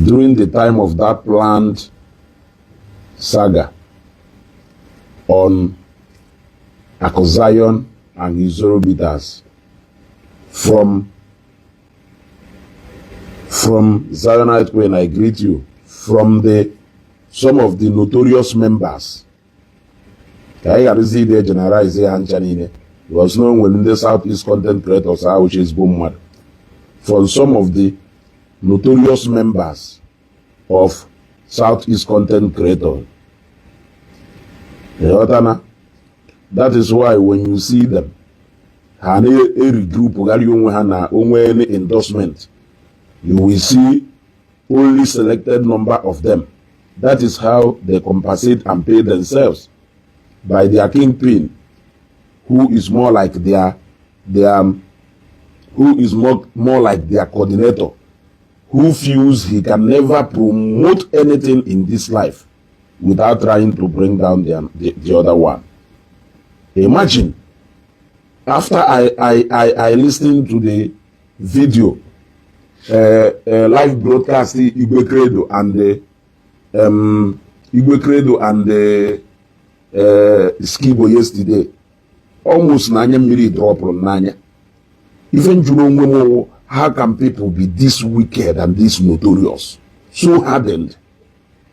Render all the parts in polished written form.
During the time of that planned saga on Aku Zion and his Zoro Bitters from Zionite Queen, I greet you, from the some of the notorious members, ka anyị gharazi ide generalize ha ncha niile, because na o nwere ndị South East content creators ahụ chi ezigbo mmadụ, from some of the notorious members of South East content creators. Ịghọtana? That is why when you see them, ha na-erigroup-gharị onwe ha na onwe any endorsement, you will see only selected number of them. That is how they compensate and pay themselves by their kingpin, who is more like their who is more like their coordinator, who feels he can never promote anything in this life without trying to bring down the other one. Imagine, after I listened to the video, live broadcast Igwe Credo and the Igwe Credo and the Skibo yesterday, almost n'anya mmiri dropụrụ m n'anya. Ife m jụrụ onwe m wụ, how can people be this wicked and this notorious, so hardened?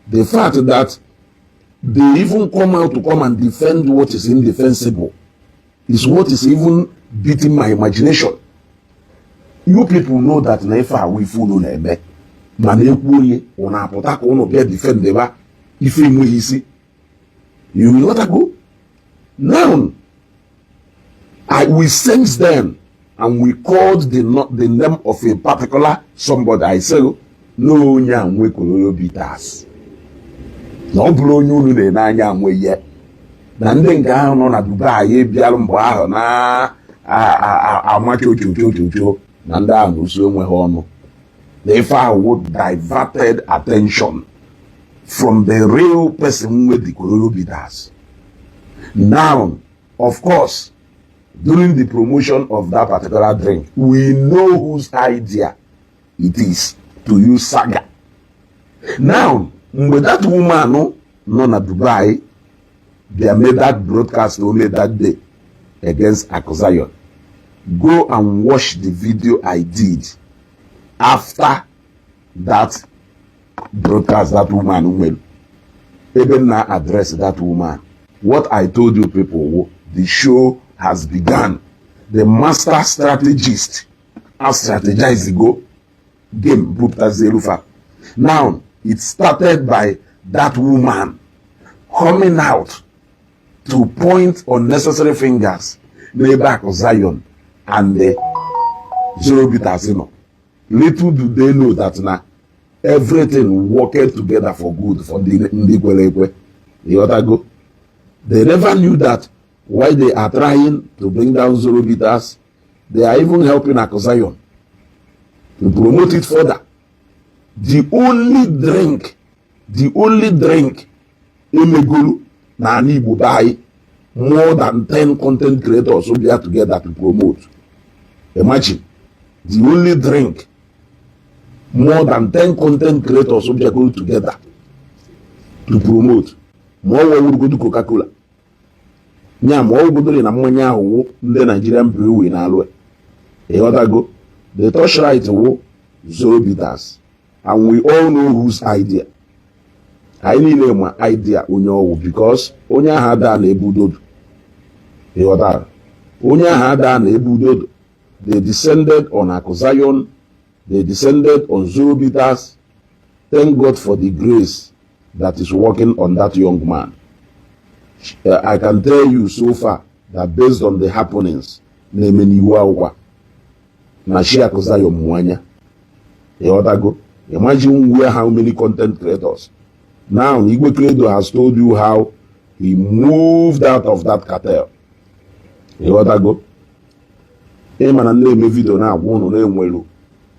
The fact that they even come out to come and defend what is indefensible is what is even beating my imagination. You people know that na ife awụ ife unu na-eme, mana ekwu onye unu apụta ka unu bịa defend eba ife enweghị isi. You go now, we sense them and we called the, not the name of a particular somebody. I say na onye a nwe Kororo Bitters, na ọ bụrụ onye unu na-ene anya nwe ihe na ndị nke ahụ nọ na Dubai bịara mgbe ahụ na ama chochochochocho na ndị ahụ na usu enweghị ọnụ, na ife ahụ diverted attention from the real person with the Kororo Bitters. Now, of course, during the promotion of that particular drink, we know whose idea it is to use saga. Now, mgbe that woman nọ na Dubai bịa made that broadcast only that day against Aku Zion, go and watch the video I did after that broadcast that woman nwere, ebe m na address that woman. What I told you people, the show has begun. The master strategist has strategized go game bupụtazie. Now, it started by that woman coming out to point unnecessary fingers n'ebe Aku Zion and the Zoro Bitters nọ. Little do they know that na everything worked together for good for ndị ndị kwere ekwe. Ịghọtago? They never knew that while they are trying to bring down Zoro Bitters, they are even helping Aku Zion to promote it further. The only drink emegolu n'ala Igbo be anyị, more than 10 content creators bịa together to promote. Imagine, the only drink more than 10 content creators bịagoro together to promote, ma ọ wụrụgodu Coca-Cola nya, ma ọ wụgodori na mmanya ahụ wụ ndị Nigerian Brewery na-alụ. Ịghọtago? The torchlight wụ Zoro Bitters, and we all know whose idea. Anyị niile ma idea onye ọwụ, because onye ahụ ada na ebe udodo. Ịghọtara? Onye ahụ ada na ebe udodo. They descended on Aku Zion, they descended on Zoro Bitters. Thank God for the grace that is working on that young man. I can tell you so far that based on the happenings na-eme n'ihu akwụkwọ na chi Aku Zion mụ anya. Ịghọtago? Imagine where how many content creators now. Igwe Credo has told you how he moved out of that cartel. Ịghọtago? Ịma na na-eme video na-agwa ụnụ na-enwelu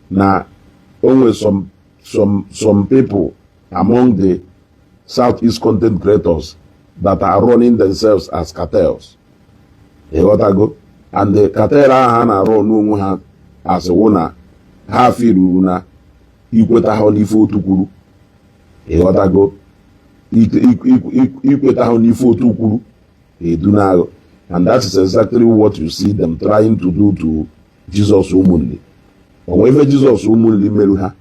na onwe some people among the Southeast content creators that are running themselves as cartels. Ịghọtago? And the cartel ahụ ha na-arụ n'onwe ha as wụ na ha firuru na Ikweta ha n'ife otu kwuru, ịghọtago? Ikweta ha n'ife otu kwuru edunagụ, and that is exactly what you see them trying to do to Jesus Ụmụnli. Onwe ife Jesus Ụmụnli merụ ha?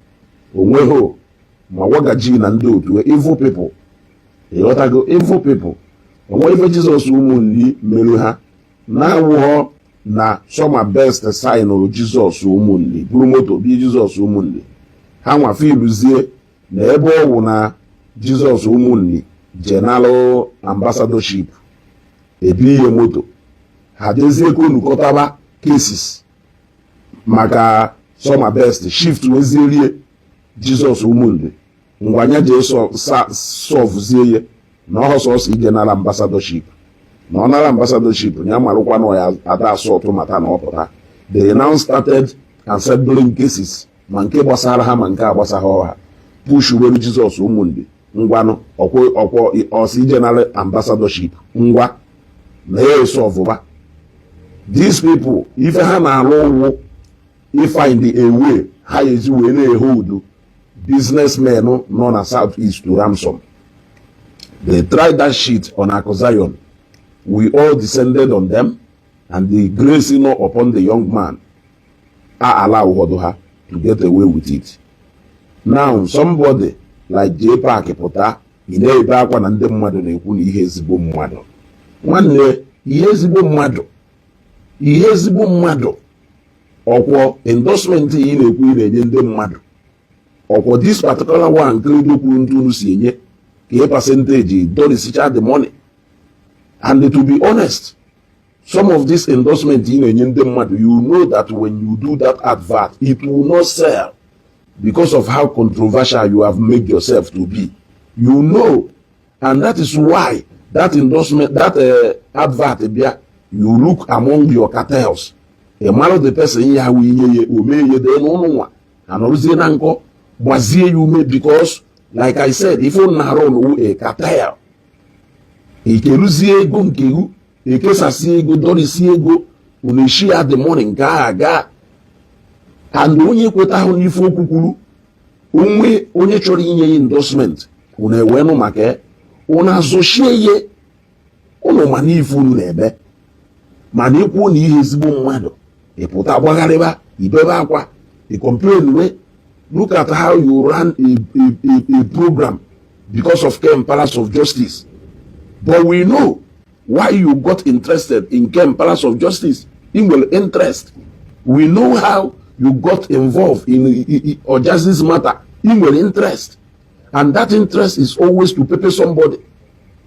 Onweghị. Ma wagaji na ndị otu evil people, ịghọtago? Evil people. Onwe ife Jesus Ụmụnli merụ ha na-awụghọ na Soma Best signụrụ Jesus Ụmụnli, buru moto bi Jesus Ụmụnli. Ha nwa filuzie na ebe ọ wụ na Jesus Ụmụnli jenalụ ambassadorship, ebi ihe moto ha, jezie ka onukọtaba cases maka Soma Best, shift wezierie Jesus Ụmụnli. Ngwanya jee solvezie ya na ọ sọsọ ije nara ambassadorship, na ọ nara ambassadorship ya marụkwa na ya ada asọtụ mata na ọ pụta. They now started assembling cases, ma nke gbasara ha ma nke agbasaghị ọha, push were Jesus Ụmụnli. Ngwanụ, ọkwọ ọsọ ije nara ambassadorship, ngwa na ya esolveba. These people, ife ha na-alụ ụwụ ifind a way ha ezi wee na-ehold businessmen nọ na South East to ransom. They tried that shit on Akụ Zion. We all descended on them, and the grace nọ upon the young man a allow ụfọdụ ha to get away with it. Now somebody like J Park pụta, ị na-ebe akwa na ndị mmadụ na-ekwu na ihe ezigbo mmadụ. Nwanne, ihe ezigbo mmadụ, ihe ezigbo mmadụ, ọkwọ endorsement ị na-ekwu ị na-enye ndị mmadụ, ọkwọ this particular one Credo kwuru ndị unu si enye ka ihe percentage dorisicha the money. And to be honest, some of this endorsement ị na-enye ndị mmadụ, you know that when you do that advert, it will not sell because of how controversial you have made yourself to be, you know. And that is why that endorsement, that advert bịa, you look among your cartels, ị mara the person ya wụ inye ya, o mee ya dee n'ụlọ nwa anọrụzie na nkọ gbazie ya ume, because like I said, ife unu na-arụ n'wu a cartel. Ekeruzie ego nke gị, ekesasị ego, dorisi ego, unu eshi ya the money nke ahụ aga. And onye kweta ahụ n'ife okwu kwuru, onwe onye chọrọ inye ya endorsement, unu ewenụ maka ya, unu azụchie ihe unu ma n'ife unu na-eme. Mana ikwuo na ihe ezigbo mmadụ, ị pụta gbagharịba, ibebe akwa, ị complain. We look at how you ran a program because of Ken Palace of Justice, but we know why you got interested in Ken Palace of Justice. In nwere interest. We know how you got involved in Ojazi's matter. In nwere interest, and that interest is always to pepper somebody.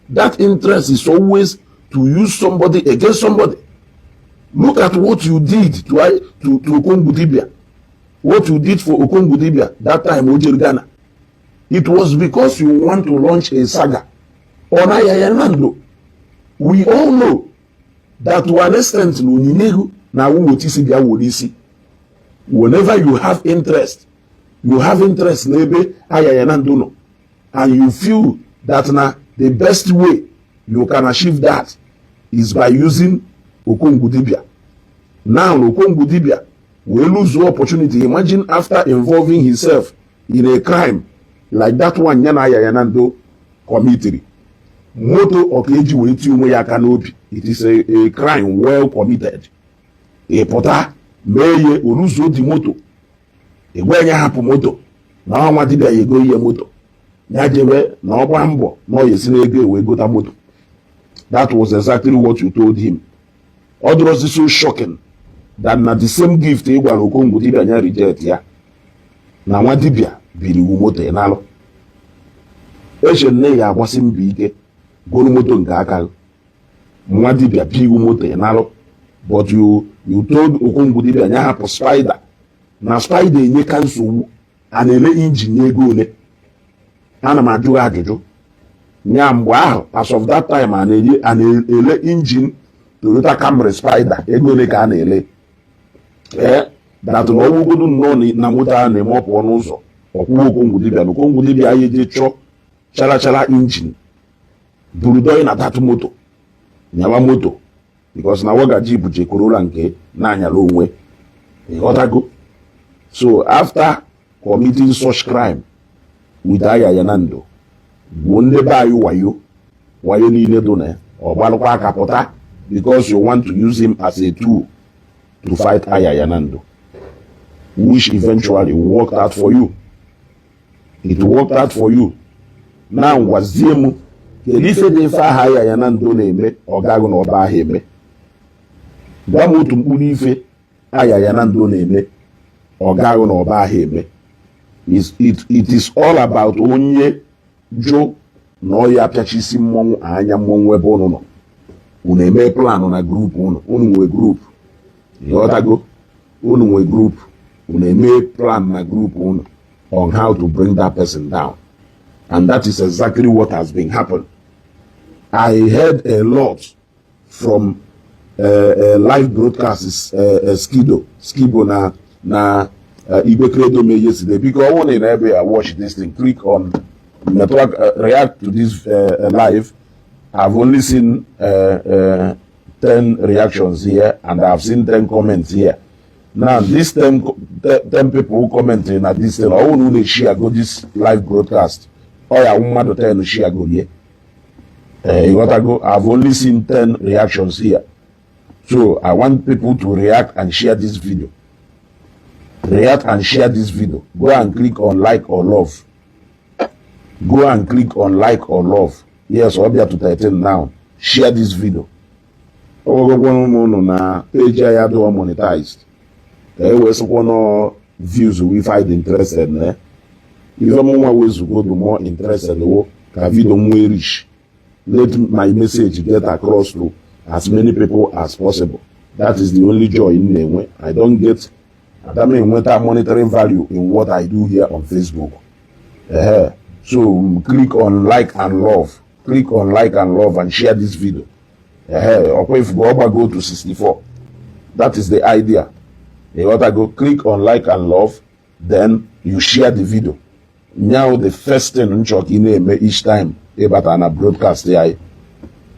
That interest is always to use somebody against somebody. Look at what you did to Okongwu Dibia, what you did for Okongwu Dibia that time o jere Ghana. It was because you want to launch a saga on Ayaya Nando. We all know that to an extent na onyinye ego na awụ weta isi bịa were isi. Whenever you have interest, you have interest n'ebe Ayaya Nando nọ, and you feel that na the best way you can achieve that is by using Okongwu Dibia. Now Okongwu Dibia will lose opportunity. Imagine, after involving himself in a crime like that one ya na Ayaya Nando committed, moto ọka eji wee tie onwe ya aka n'obi. It is a crime well committed. Ị pụta mee ihe oluzuo di moto, ịgwa ya hapụ moto na ọnwa dibịa ya ego ihe moto ya jebe na ọgba mbọ na ọ esi n'ego wee gota moto. That was exactly what you told him. Ọ dụrọzi so shocking that na the same gift ị gwara Okongwu dibịa ya reject ya, na nwa dibịa biri iwu moto ị nalụ. Eche nne ya agbasi mbọ ike goro moto nke aka, nwa dibịa bi iwu moto ị nalụ. But you told Okongwu dibịa ya hapụ Spider, na Spider enye ka nsogbu a na-ele engine ego ole. Ana m ajụ gị ajụjụ nya, mgbe ahụ, as of that time, a na-ele engine Toyota Camry Spider ego ole ka a na-ele? Ee, that na ọwụgodu nnọọ na moto a na-eme ọpụọ n'ụzọ ọkwụwa Okongwu dibịa, na Okongwu dibịa ya eje chọọ chara chara engine buru dọị na that moto nyawa moto, because na wagaji bụ je Corolla nke na-anyara onwe, ịghọtago? So after Committing such crime with Ayaya na ndụ, gwuo ndị be anyị wayo, wayo niile dị na ya, ọ gbalụkwa aka pụta because you want to use him as a tool to fight Ayaya na ndụ, which eventually worked out for you. It worked out for you. Now gwazie m, kedu ife dị ife aha Ayaya na ndụ na-eme ọ gaghị na ọba ahụ eme? Gwa m otu mkpụrụ ife Ayaya na ndụ na-eme ọ gaghị na ọba ahụ eme. It is all about onye jụ na ọ ya apịachisi mmọnwụ anya mmọnwụ ebe unu nọ. Unu eme plan na group unu, unu nwe group, ịghọtago? Unu nwe group, unu eme plan na group unu on how to bring that person down, and that is exactly what has been happening. I heard a lot from live broadcasts Skido Skibo na Igwe Credo me yesterday. Because ọ bụrụ na ị na-ebe ya watch this thing, click on network, react to this live. I've only seen 10 reactions here and I've seen 10 comments here. Now this 10 people who commenting at this thing, ọ bụrụ na unu share go this live broadcast, ọ ya mmadụ 10 share go here. Ịghọtago? I've only seen 10 reactions here. So I want people to react and share this video. React and share this video. Go and click on like or love. Go and click on like or love. Yes, ọ bịa to 13 now. Share this video. Ọgwụgwọ ụmụ na page anyị adịghị monetized. Ka e wee sịkwa nọ views we find interested na ife mụnwa wezugo the more interested wo ka video nwee reach. Let my message get across to as many people as possible. That is the only joy m na-enwe. I don't get, ada m enweta monetary value in what I do here on Facebook. Ehe. So click on like and love. Click on like and love and share this video. Ehe. Ọkwa ifugo ọ gbago to 64. That is the idea. Ịghọtago? Click on like and love, then you share the video. Now the first thing m chọrọ ka ị na-eme each time ịbata na broadcast ya,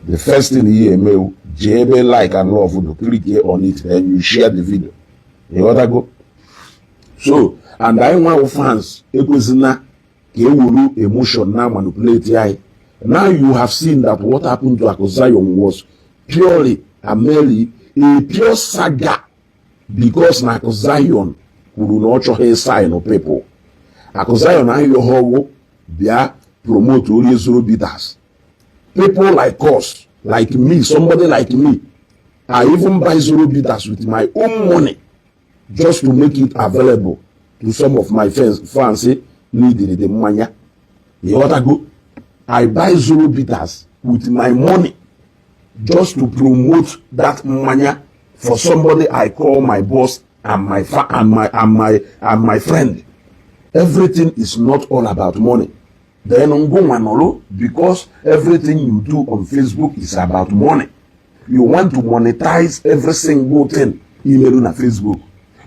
the first thing ị eme, jee ebe like and love do, click here on it, then you share the video. Ịghọtago? So and anyị nwa fans ekwesịna ka ewuru emotion na manipulate anyị. Now you have seen that what happened to Aku Zion was purely and merely a pure saga, because na Aku Zion kwuru na ọ chọghị sign people. Aku Zion ayọghị ọgwụ bịa promote Orie Zoro Bitters. People like us, like me, somebody like me, I even buy Zoro Bitters with my own money just to make it available to some of my fans needed the mmanya. Ịghọtago? I buy Zoro Bitters with my money just to promote that mmanya for somebody I call my boss and my fa and my and my and my friend. Everything is not all about money. Then ngụnwa nọrọ, because everything you do on Facebook is about money. You want to monetize every single thing imeru na Facebook.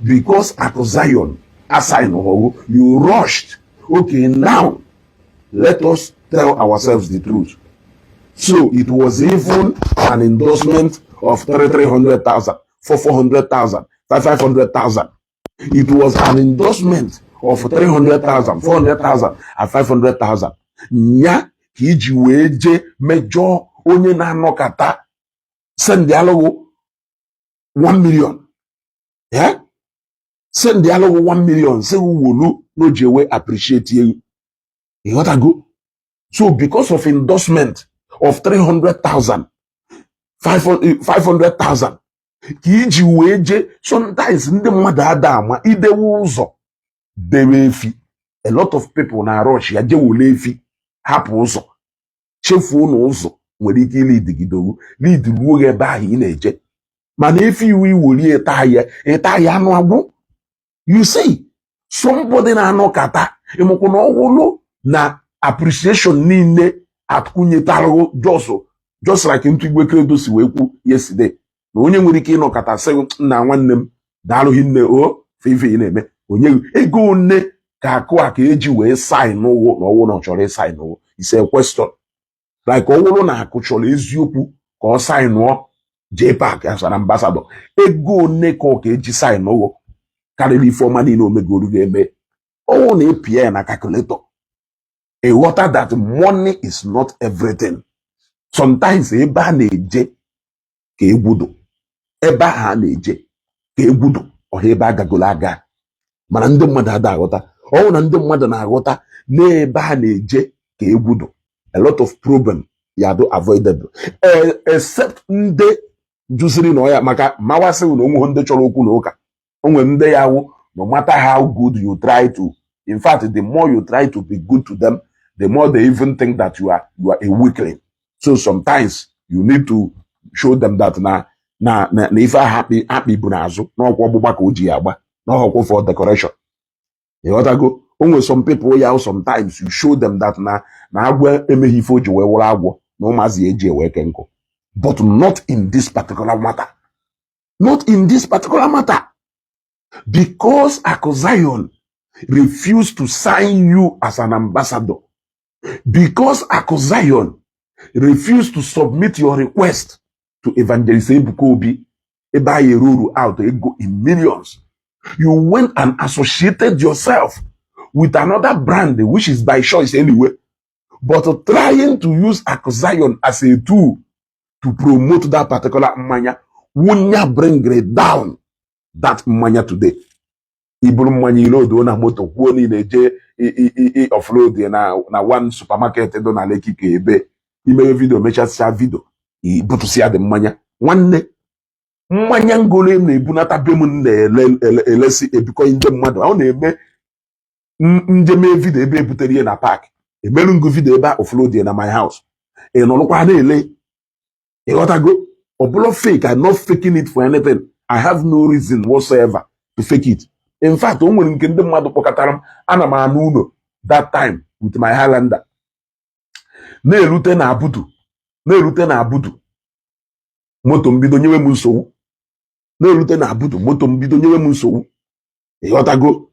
Because Aku Zion assign ọhụrụ, you rushed. Okay, now let us tell ourselves the truth. So it was even an endorsement of 300,000, for 400,000, 500,000. It was an endorsement of 300,000, 400,000, and 500,000. Nya ka iji wee jee mejọọ onye na-anọkata send alụghụ 1 million. Yeah? Send alụghụ 1 million sị wolu no ji ewe appreciate you. Ịghọtago? So because of endorsement of 300,000, 500,000 ka iji wee jee. Sometimes ndị mmadụ ada ama idewe ụzọ dewe efi. A lot of people na rush ya jee wole efi, hapụ ụzọ, chefuo na ụzọ nwere ike ilidigidogwu lead ruo gị ebe ahụ ị na-eje. Mana efi iwu iwolie ịta ya, ịta ya anụ agwụ. You see somebody na-anọkata ịmụkwụ na ọwụlụ na appreciation niile atụkwunyetalụ just like ntụ Igwe Credo si wee kwu yesterday na onye nwere ike ịnọkọta sị, "Nna, nwanne m, daalụghị nne o ife ị na-eme." Onye ego one ka akụ a ka eji wee sign ụwụ na ọwụ na ọ chọrọ ịsign ụwụ is a question. Like ọ wụrụ na akụ chọrọ eziokwu ka ọ signụọ JPAC as an ambassador, ego one ka ọ ka eji sign ụwụ karịrị ife ọma niile omegoro ga-eme. Ọnwụ na ịpịa ya na calculator, ịghọta that money is not everything. Sometimes ebe a na-eje ka egwudo, ebe ahụ a na-eje ka egwudo ọha, ebe a gagolo aga. Mana ndị mmadụ ada aghọta. Ọnwụ na ndị mmadụ na-aghọta n'ebe a na-eje ka egwudo, a lot of problem ya do avoidable. Except ndị jụziri na ọya maka mawasị na onwe ndị chọrọ okwu na ụka. Onwe ndị ya wụ, no matter how good you try to, in fact, the more you try to be good to them, the more they even think that you are a weakling. So sometimes you need to show them that na ife ahụ akpị bụ n'azụ n'ọkwa ọgbụgba ka o ji ya agba n'ọkwa for decoration. Ịghọtago? O nwere some people ya, sometimes you show them that na agwọ emeghị ife o ji wee wụrụ agwọ, na ụmụazị ya eji ewe ke nkụ. But not in this particular matter, not in this particular matter, because Aku Zion refused to sign you as an ambassador, because Aku Zion refused to submit your request to Evangelist Ebuka Obi ebe a eruru out ego in millions, you went and associated yourself with another brand, which is by choice anyway, but trying to use Aku Zion as a tool to promote that particular mmanya wunya bring it down that mmanya today. Iburu mmanya ilodo na moto, kwuo na ị na-eje offload na one supermarket dị na Lekki, ka ebe imebe video, mechasịa video, ibutụsịa dị mmanya. Nwanne, mmanya ngolo m na-ebunata be m na-elesi ebikọ ndị mmadụ. Ọ na-eme njem video ebe ebutere ihe na park, emelu ngụ video ebe a offload na my house, ị nọrọkwa na-ele. Ịghọtago? Ọ bụla fake. I'm not faking it for anything. I have no reason whatsoever to fake it. In fact, o nwere nke ndị mmadụ kpọkọtara m. Ana m anụ ụlọ that time with my Highlander, na-erute na Abudu, na-erute na Abudu, moto mbido nyewe m nsogbu. Na-erute na Abudu, moto mbido nyewe m nsogbu. Ịghọtago?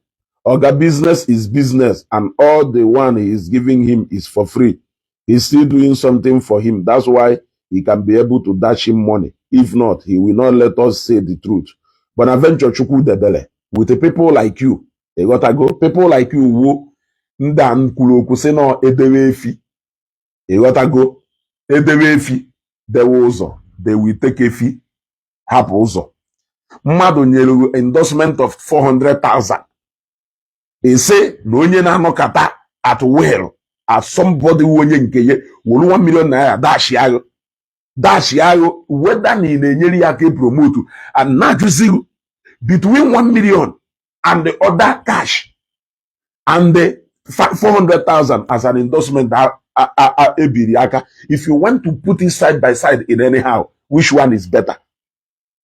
Oga, business is business, and all the one he is giving him is for free. He's still doing something for him. That's why he can be able to dash him money. If not, he will not let us say the truth. Bonaventure Chukwudebele, with the people like you, ịghọtago, people like you wo ndị a m kwuru okwu sị na edewe efi, ịghọtago, edewe efi dewe ụzọ, they will take efi hapụ ụzọ. Mmadụ nyere endorsement of 400,000, ise na onye na-anọkọta at will as somebody wu onye nke ya were 1 million naira dash agụ, dash agụ, whether na ị na-enyere ya aka promote and na-ajụzighị between 1 million and the other cash and the 400,000 as an endorsement ebiri aka, if you want to put it side by side in anyhow, which one is better?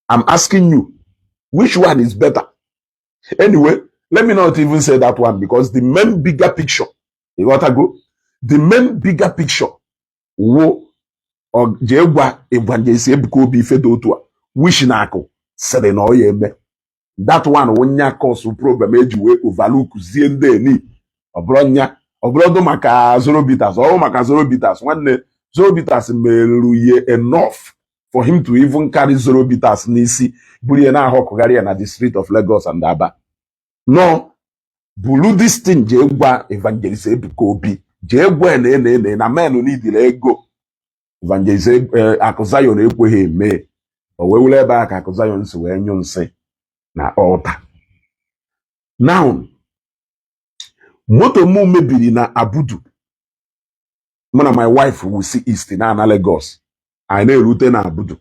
I'm asking you, which one is better? Anyway, let me not even say that one, because the main bigger picture, you got to go, the main bigger picture wo ọ jee gwa Evangelist Ebuka Obi ife dị otu a, wish na akụ sịrị na ọ ya eme that one wụ nya cause problem eji wee overlook zie ndị eni. Ọ bụrụ nya, ọ bụrụdụ maka Zoro Bitters, ọ bụ maka Zoro Bitters. Nwanne, Zoro Bitters meruru ye enough for him to even carry Zoro Bitters n'isi, buru ya na-ahụ ọkụgharị ya na the street of Lagos and Aba. No bulu this thing jee gwa Evangelist Ebuka Obi, jee gwa na ene na men n'idile ego. Evangelist Akụ Zion ekweghị eme. O wee were ebe a ka Akụ Zion si wee nyụ nsị na altar. Now, moto mụ mebiri na Abudu. Mụ na my wife wusi east na ana Lagos. Anyị na-erute na Abudu,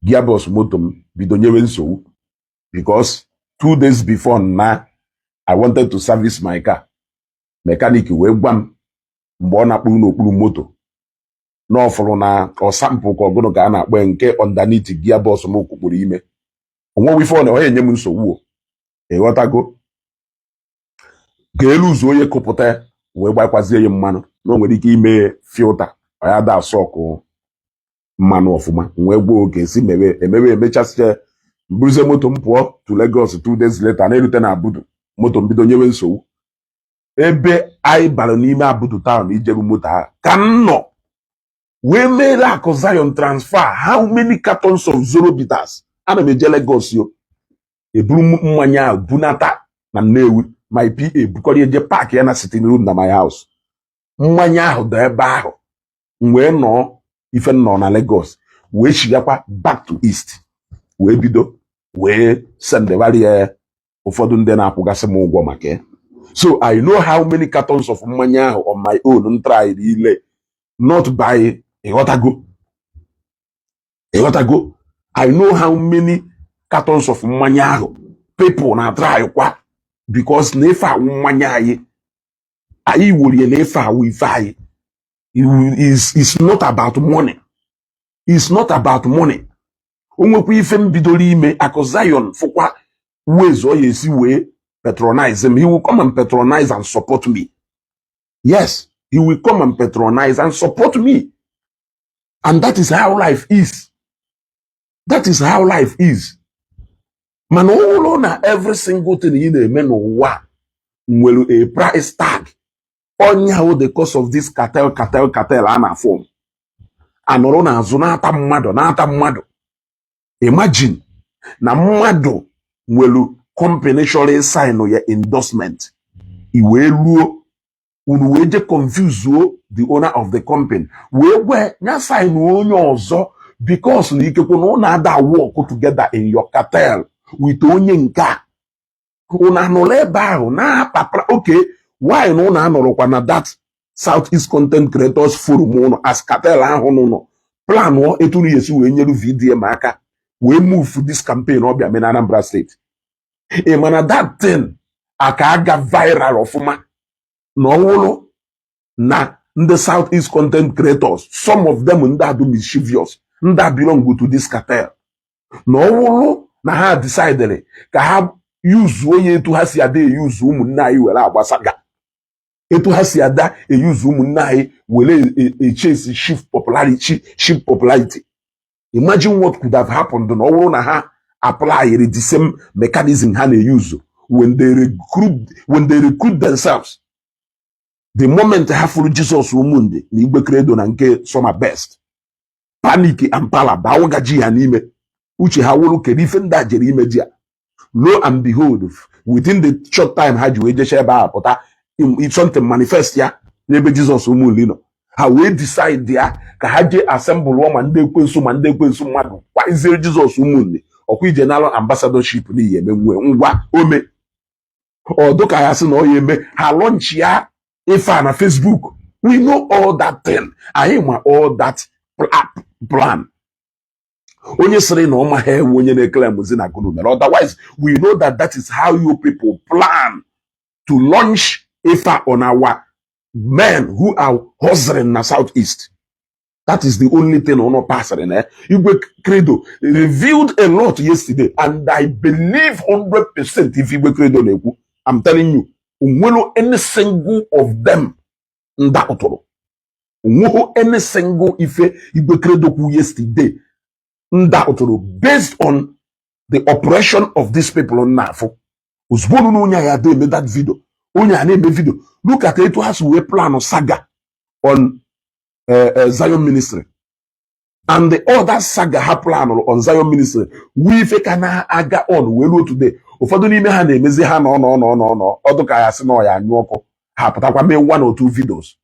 gearbox moto m bido nyewe nsogbu, because 2 days before na I wanted to service my car. Mechanic wee gwa m mgbe ọ na-akpụrụ n'okpuru moto na ọfụrụ na ọsampụ ka ọgụnụ ka a na-akpọ ya, nke underneath gearbox m kwukpuru ime onwewe ife ọ na onye enye m nsogbu o. Ịghọtago? Ka elu ụzọ onye kụpụta ya wee gbakwazie ya mmanụ na o nwere ike ime filter ọ ya da asọkụ mmanụ ọfụma. Wee gwa oge si mewe emewe, emechasịa, mburuzie moto m pụọ to Lagos. 2 days later, na-erute na Abudu, moto m bido nyewe nsogbu. Ebe anyị bara n'ime Abudu town ijeru moto ahụ ka m nọ wee meere Akụ Zion transfer how many cartons of Zoro Bitters. Ana m eje Lagos yo eburu mmanya ahụ bunata na Nnewi. My PA bukọrọ eje park ya na sitting room na my house. Mmanya ahụ dị ebe ahụ. M wee nọọ ife nọ na Lagos, wee chigakwa back to East, wee bido wee sendewari ya ụfọdụ ndị na-akwụgasị m ụgwọ maka ya. So I know how many cartons of mmanya ahụ on my own m tried ile, not by, ịghọtago, ịghọtago? I know how many cartons of mmanya ahụ people na try kwa, because na ife awụ mmanya anyị, anyị worie na ife awụ ife anyị. Is not about money, it's not about money. O nwekwa ife m bidoro ime, Akụ Zion fụkwa ways ọ ya esi wee patronize him. He will come and patronize and support me. Yes, he will come and patronize and support me, and that is how life is. That is how life is. Mana ọ bụrụ na every single thing ị na-eme n'ụwa nwere a price tag, ọnya wụ the cause of this cartel, cartel, cartel a na-afọm anọrọ n'azụ na-ata mmadụ, na-ata mmadụ. Imagine na mmadụ nwere company chọrọ ịsign ya endorsement, i wee ruo unu wee je confuse the owner of the company, wee gwe ya sign onye ọzọ, because na ikekwe na ụnụ ada work together in your cartel with onye nke a. Unu anọrọ ebe ahụ na-akpapara. Okay, why na unu anọrọkwa na that South East Content Creators Forum ụnụ as cartel ahụ nọ plan etu unu esi wee nyere VDM aka wee move this campaign ọbịa mee na Anambra State? Ị mana that thing aka aga viral ọfụma na ọwụrụ na ndị South East Content Creators, some of them ndị adụ mischievous, ndị a belong to this cartel, na ọwụrụ na ha decided ka ha yuzuo ya etu ha si ada eyuzu ụmụnne anyị were agbasaga, etu ha si ada eyuzu ụmụnne anyị were echase shift popularity, shift popularity. Imagine what could have happened na ọ bụrụ na ha apply the same mechanism ha na-eyuzu when they recruit themselves. The moment ha fụrụ Jizọs Ụmụnde na Igwe Credo na nke Summer Best, panic and pala bawụgaji ha n'ime uche ha wụrụ, kedu ife ndị a jere ime ji a? Lo and behold, within the short time ha ji wee jecha ebe a pụta, something manifest ya n'ebe Jizọs Ụmụnri nọ. Ha wee decide ya ka ha jee assemble ma ndị ekwensu ma ndị ekwensu mmadụ kwazie Jizọs Ụmụnne ọkwa ije nalụ ambassadorship n'ihi eme nwe ngwa ome ọdụ ka ya sị na ọ ya eme ha launch ya ife a na Facebook. We know all that thing. Anyị ma all that plan. Onye sịrị na ọ maghị ewu onye na-eclaimzi na gụnụ mere. Otherwise, we know that that is how you people plan to launch ife on our men who are hustling na Southeast. That is the only thing ono passing eh? Igwe Credo revealed a lot yesterday, and I believe 100% if Igwe Credo na-ekwu, I'm telling you, onwero any single of them ndakụtụrụ, onweghị any single ife Igwe Credo kwu yesterday ndakụtụrụ based on the operation of these people na-afụ. Ozugbo na onye a ya ada eme that video, onye a na-eme video, look at etu ha si wee plan saga on Zion Ministry and the other saga ha plan on Zion Ministry wee ife ka na-aga on wee ruo today. Ụfọdụ n'ime ha na-emezi ha nọ nọ nọ nọ nọ ọdụ ka ya sị na ọ ya anyụ ọkụ, ha pụtakwa mee one or two videos.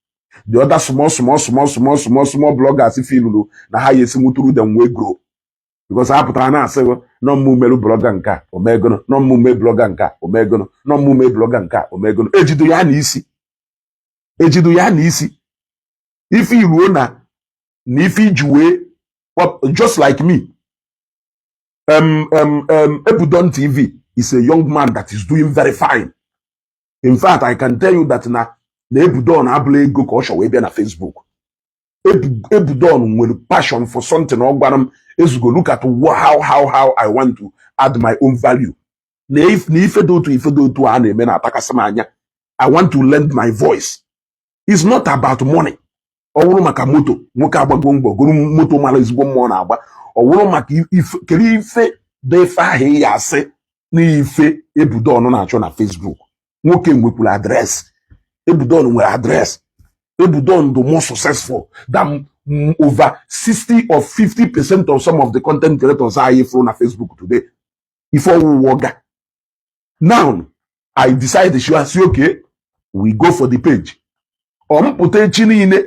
The other small small small small small small bloggers feeluru na ha ya esi nwuturu them wee grow, because ha pụtara na-asị nọ mmụ merụ blogger nke a omegono, nọ mmụ blogger nke a omegono, nọ mmụ blogger nke a omegono. Ejido ya na isi, ejido ya na isi ife iruo na ife iji wee, just like me, Ebudon TV is a young man that is doing very fine. In fact, I can tell you that na Ebudon abụla ego ka ọ chọ wee bịa na Facebook. Ebudon nwere passion for something. Ọ gwara m ezugo, look at how I want to add my own value na ife dị otu, ife dị otu a na-eme na-atakasị m anya. I want to lend my voice. It's not about money. Ọ bụrụ maka moto, nwoke agbago mbọ goro moto mara ezigbo mmụọ na-agba. Ọ bụrụ maka ife, kedu ife dị ife ahụ ị ya asị na ife Ebudon na-achọ na Facebook? Nwoke nwekwuru address. Ebudon nwere address. Ebudon dị more successful than over 60 or 50% of some of the content creators anyị fụrụ na Facebook today. Ife ọwụwa ga now I decide to say, "Okay, we go for the page." Ọ mpụta echi niile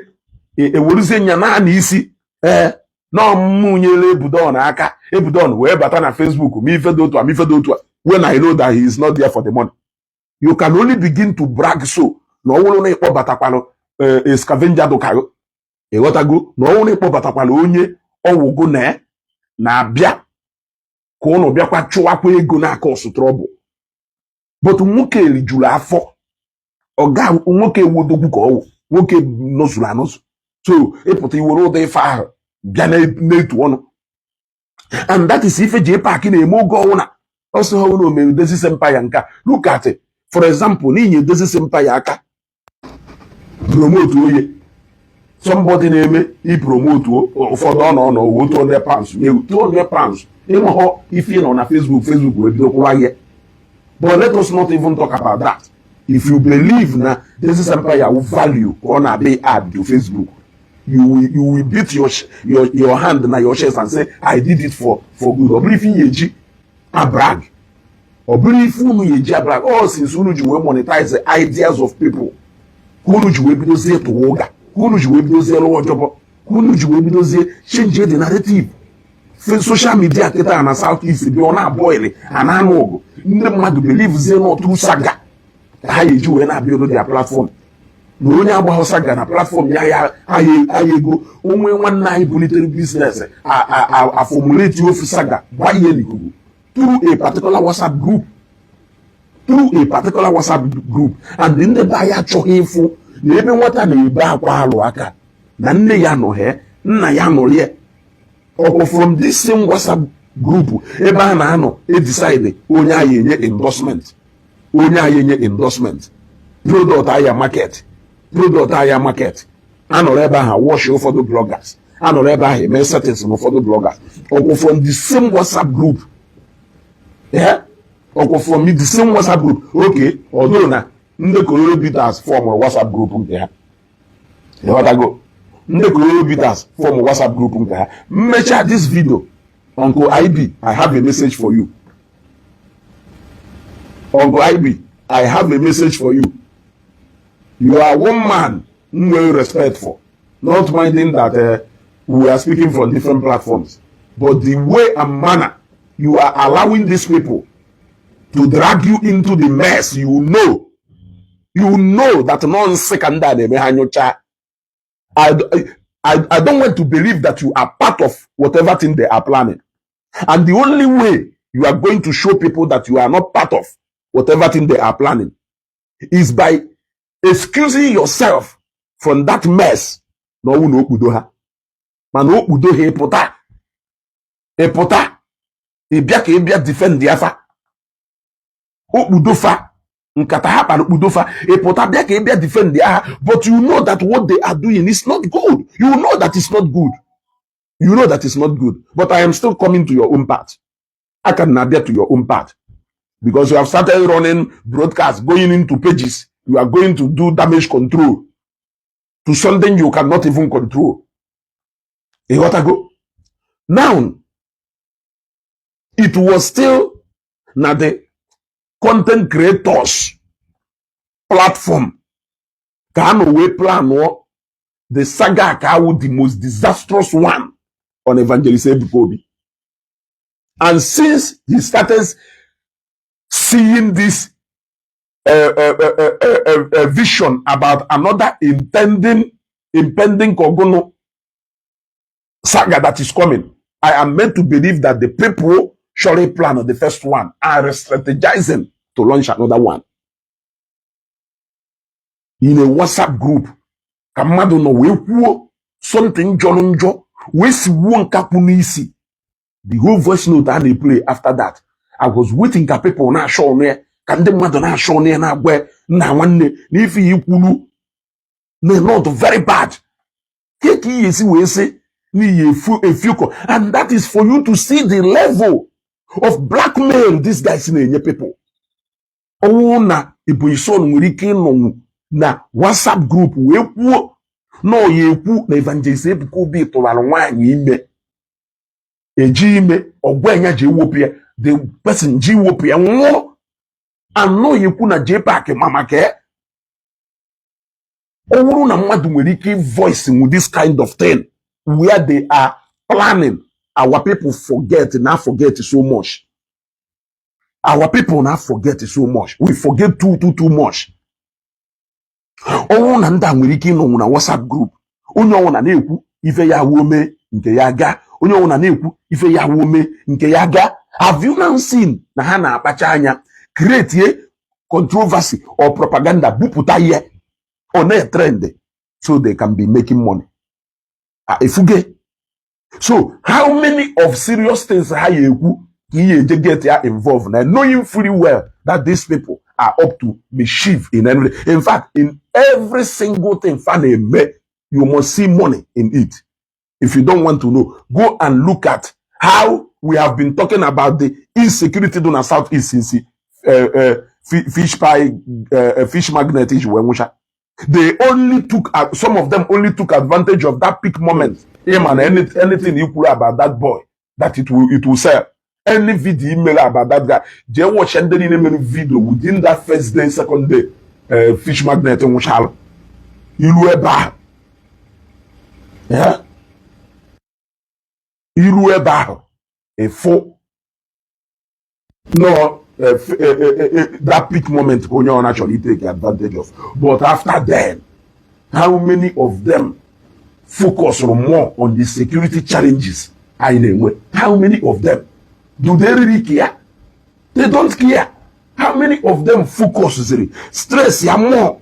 eweruzie nya naanị isi ee na ọmụmụ nyere Ebudon aka. Ebudon wee bata na Facebook ma ife dị otu a, ma ife dị otu a, when I know that he is not there for the money. You can only begin to brag so na ọ bụrụ na ịkpọbatakwalụ a scavenger dụkago, ịghọtago, na ọ bụrụ na ịkpọbatakwala onye ọwụgo na na-abịa ka ụnụ bịakwa chụwakwa ego n'aka ọsụ trouble. But nwoke rijuru afọ, ọga nwoke ewodogwu ka ọwụ nwoke nọzuru anọzụ. So ịpụta iwere ụdị ife ahụ bịa na-etu ọnụ, and that is ife JPAC na-eme oge ọwụna ọsọ ha na omere Dezis Empire nke a. Look at it. For example, n'inye Dezis Empire aka promote oye, somebody na-eme ipromote ụfọdụ ọ nọ nọ £200 nye £200 ịmụhọ ife ị nọ na Facebook, Facebook wee bido kwụwa ya. But let us not even talk about that. If you believe na Dezis Empire will value ka ọ na-abịa add to Facebook, you will beat your hand na your chest and say, "I did it for good." Ọ bụrụ ife ihe eji abrag, ọ bụrụ ife unu ya eji abrag all, since unu ji wee monetize the ideas of people, ka unu ji wee bidozie tụwa ụga, ka unu ji wee bidozie lụọ ọjọbọ, ka unu ji wee bidozie change the narrative. Social media kịta na South East bi ọ na-abọịlị a na-anụ ọgụ, ndị mmadụ believezie n'otu saga ka ha eji wee na-abịa their platform, na onye agbaghọ saga na platform ya ya ahịa ego onwe. Nwanne anyị bulitere business, aformulate ofu saga gba ihe n'ikuku through a particular WhatsApp group, through a particular WhatsApp group, and ndị be anyị achọghị ịfụ na ebe nwata na-ebe akwa alụ aka na nne ya nọ he, nna ya nọrọ ya ọkwụ. From this same WhatsApp group ebe a na-anọ edecide onye anyị enye endorsement, onye anyị enye endorsement product ahịa, market product ahịa, market anọrọ ebe ahụ wash ụfọdụ bloggers, anọrọ ebe ahụ eme settings na ụfọdụ bloggers ọkwụ. From the same WhatsApp group, yeah? Ọkwụ from the same WhatsApp group. Okay, although na ndị Kororo Bitters form WhatsApp group nke ha, ịghọtago, ndị Kororo Bitters form WhatsApp group nke ha. Mmecha this video, Uncle IB, I have a message for you. Uncle IB, I have a message for you. You are one man well respect for, not minding that we are speaking from different platforms, but the way and manner you are allowing these people to drag you into the mess, you know that nonsense ka ndị a na-eme ha nyocha. I don't want to believe that you are part of whatever thing they are planning. And the only way you are going to show people that you are not part of whatever thing they are planning is by excusing yourself from that mess. Na ọnwụ na okpudo ha, mana okpudo ha, ịpụta ịpụta ịbịa ka ịbịa defend afa okpudo fa nkata ha kpara okpudo fa, ịpụta bịa ka ịbịa defend ha. But you know that what they are doing is not good. You know that it's not good. You know that it's not good. But I am still coming to your own part. I can na-abịa to your own part because you have started running broadcasts, going into pages. You are going to do damage control to something you cannot even control. Ịghọtago? Now, it was still na the content creators platform ka a nọ wee planụọ the saga ka awụ the most disastrous one on Evangelist Ebuka Obi. And since he started seeing this vision about another intending impending Kogono saga that is coming, I am meant to believe that the people surely plan on the first one are strategizing to launch another one. In a WhatsApp group, ka mmadụ nọ wee kwuo something jọrọ njọ wee sigbuo nkapụ n'isi. The whole voice note a na-play after that, I was waiting ka people na-achọ ọnụ ya, ka ndị mmadụ na-achọ ọnụ ya, na-agwa nna nwanne na ife ya ikwulu na not very bad ka ka ihe esi wee sị n'ihi efu efiukọ. And that is for you to see the level of blackmail these guys na-enye people. Ọnwụ na Ebonyi Son nwere ike ịnọnwụ na WhatsApp group wee kwuo na ọ ya ekwu na Evangelist Ebuka Obi tụwara nwaanyị ime, eji ime ọgwa enya ji ewepụ ya, the person ji wepụ ya nwụọ. Anọ ekwu na JPAC ma maka ya. Ọ bụrụ na mmadụ nwere ike voice with this kind of thing where they are planning, our people forget na forget so much. Our people na forget so much. We forget too too too much. Ọ bụrụ na ndị a nwere ike ịnọnwụ na WhatsApp group, onye ọbụla na-ekwu ife ya wuo mee nke ya gaa, onye ọbụla na-ekwu ife ya wuo mee nke ya gaa. Have you now seen na ha na-akpacha anya create controversy or propaganda, bupụta ihe ọ na-trend so they can be making money? Ah, efuge. So how many of serious things ha ya ekwu ka ihe eje get ya involved na, knowing fully well that these people are up to mischief in every, in fact, in every single thing fa na-eme, you must see money in it. If you don't want to know, go and look at how we have been talking about the insecurity do na Southeast since fish pie, fish magnet issue wee nwụcha. They only took, some of them only took advantage of that peak moment. Him and anything you kwuru about that boy, that it will sell. Any video email about that guy, jee watch ndị niile mere video within that first day, second day, fish magnet nwụchalụ. Iru ebe ahụ. Yeah? Iru ebe ahụ, ịfụ no that peak moment ka onye ọ na-chọrọ take advantage of. But after then, how many of them focus more on the security challenges anyị na-enwe? How many of them do they really care? They don't care. How many of them focus ziri stress ya more,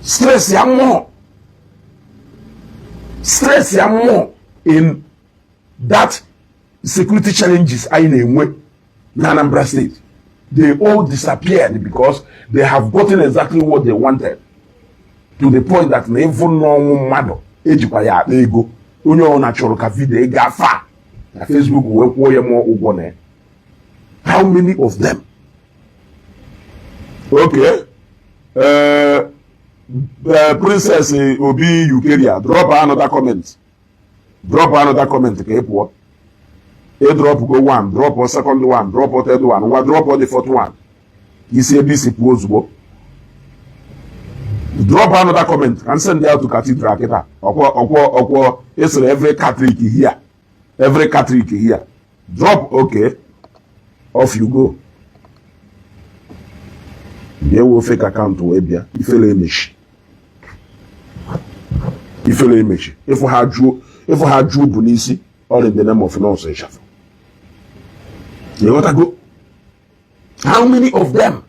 stress ya more, stress ya more in that security challenges anyị na-enwe na Anambra State? They all disappeared because they have gotten exactly what they wanted, to the point that na ịfụ n'ọnwụ mmadụ ejikwa ya akpa ego. Onye ọbụla chọrọ ka video gaa fa na Facebook wee kwụọ ya mụọ ụgwọ na ya. How many of them? Okay, Princess Obi Ukeria, drop another comment, drop another comment ka ị pụọ. Ị drop go one, drop second one, drop third one. Ngwa, drop the fourth one, isi ebe isi pụọ ozugbo. Drop another comment ka send out to cathedral kịta. Ọkwọ ọkwọ ọkwọ esoro every Catholic here, every Catholic here. Drop. Okay, off you go. Bịa wo fake account wee bịa. Ifele emechi, ifele emechi. Ịfụ ha juo, ịfụ ha juo bụ n'isi. All in the name of nọọsụ ịchafụ. Ịghọtago? How many of them?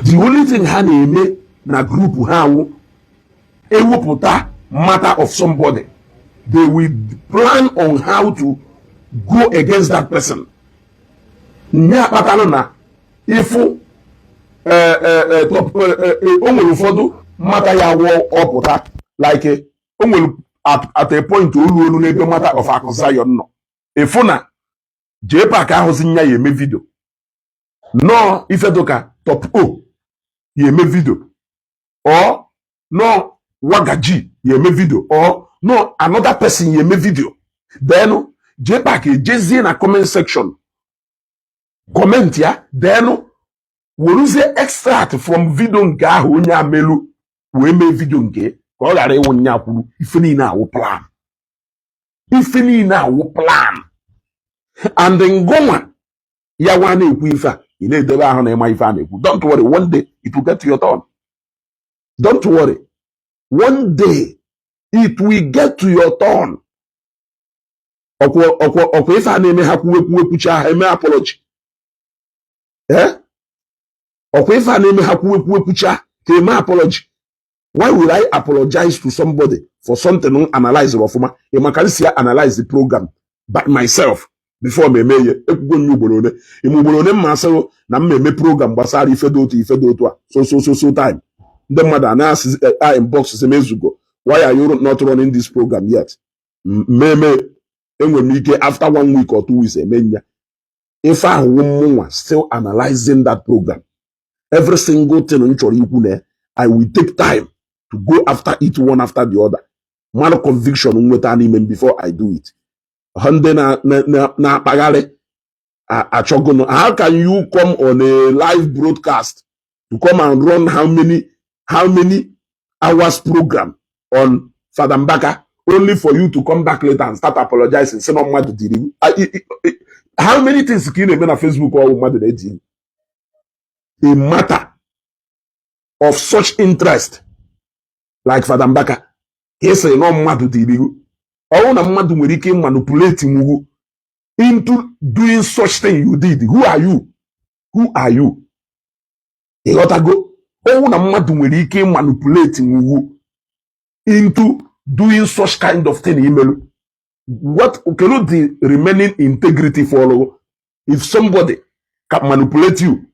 The only thing ha na-eme na group ha awụ ewepụta matter of somebody, they will plan on how to go against that person. Nye akpatara na ịfụ o nwere ụfọdụ matter ya wụ ọpụta, like o nwere at a point olu olu n'ebe matter of Akụ Zion nọ, ịfụ na JPAC ahụzi nya ya eme video nọọ ife dụka Top O ya eme video or nọ Wagaji ya eme video or no another person ya eme video. Then JPAC ejezie na comment section comment ya, then weruzie extract from video nke ahụ onye amelu wee mee video nke ka ọ ghara ịwụ nya kwuru. Ife niile awụ plan, ife niile awụ plan. And ngụnwa ya nwa na-ekwu ife a, ị na-edebe ahụ na ịma ife a na-ekwu. Don't worry, one day it will get to your turn. Don't worry, one day it will get to your turn. Ọkwọ ọkwọ ọkwa ife a na-eme ha kwuwe kwuwe kwucha ha eme apology. Eh, ọkwa ife a na-eme ha kwuwe kwuwe kwucha ka eme apology. Why will I apologize to somebody for something analyze ọfụma? Ị maka m si analyze the program by myself before m eme ihe. Ekwugo nye ugboro one, ime ugboro one mma asịrụ na m eme program gbasara ife dị otu, ife dị otu a, so so so so time. Ndị mmadụ a na-asị a inbox sị m, "Ezugo, why are you not running this program yet?" Mmeme enwere m ike after one week or 2 weeks eme nya ife ahụ. Wụ mụnwa still analyzing that program, every single thing m chọrọ ikwu na I will take time to go after it one after the other, mmadụ conviction nweta n'ime m before I do it. Ha ndị na-akpagharị. Achọgono, how can you come on a live broadcast to come and run how many hours program on Father Mbaka, only for you to come back later and start apologizing, sị na mmadụ diri iwu? How many things ka ị na-eme na Facebook ọwụ mmadụ na-edi a matter of such interest like Father Mbaka, ka ị sịrị na mmadụ diri iwu? Ọwụ na mmadụ nwere ike manipulate nwugwu into doing such thing you did, who are you? Who are you? Ịghọtago? Ọwụ na mmadụ nwere ike manipulate nwugwu into doing such kind of thing imelu, what kedu the remaining integrity for if somebody can manipulate you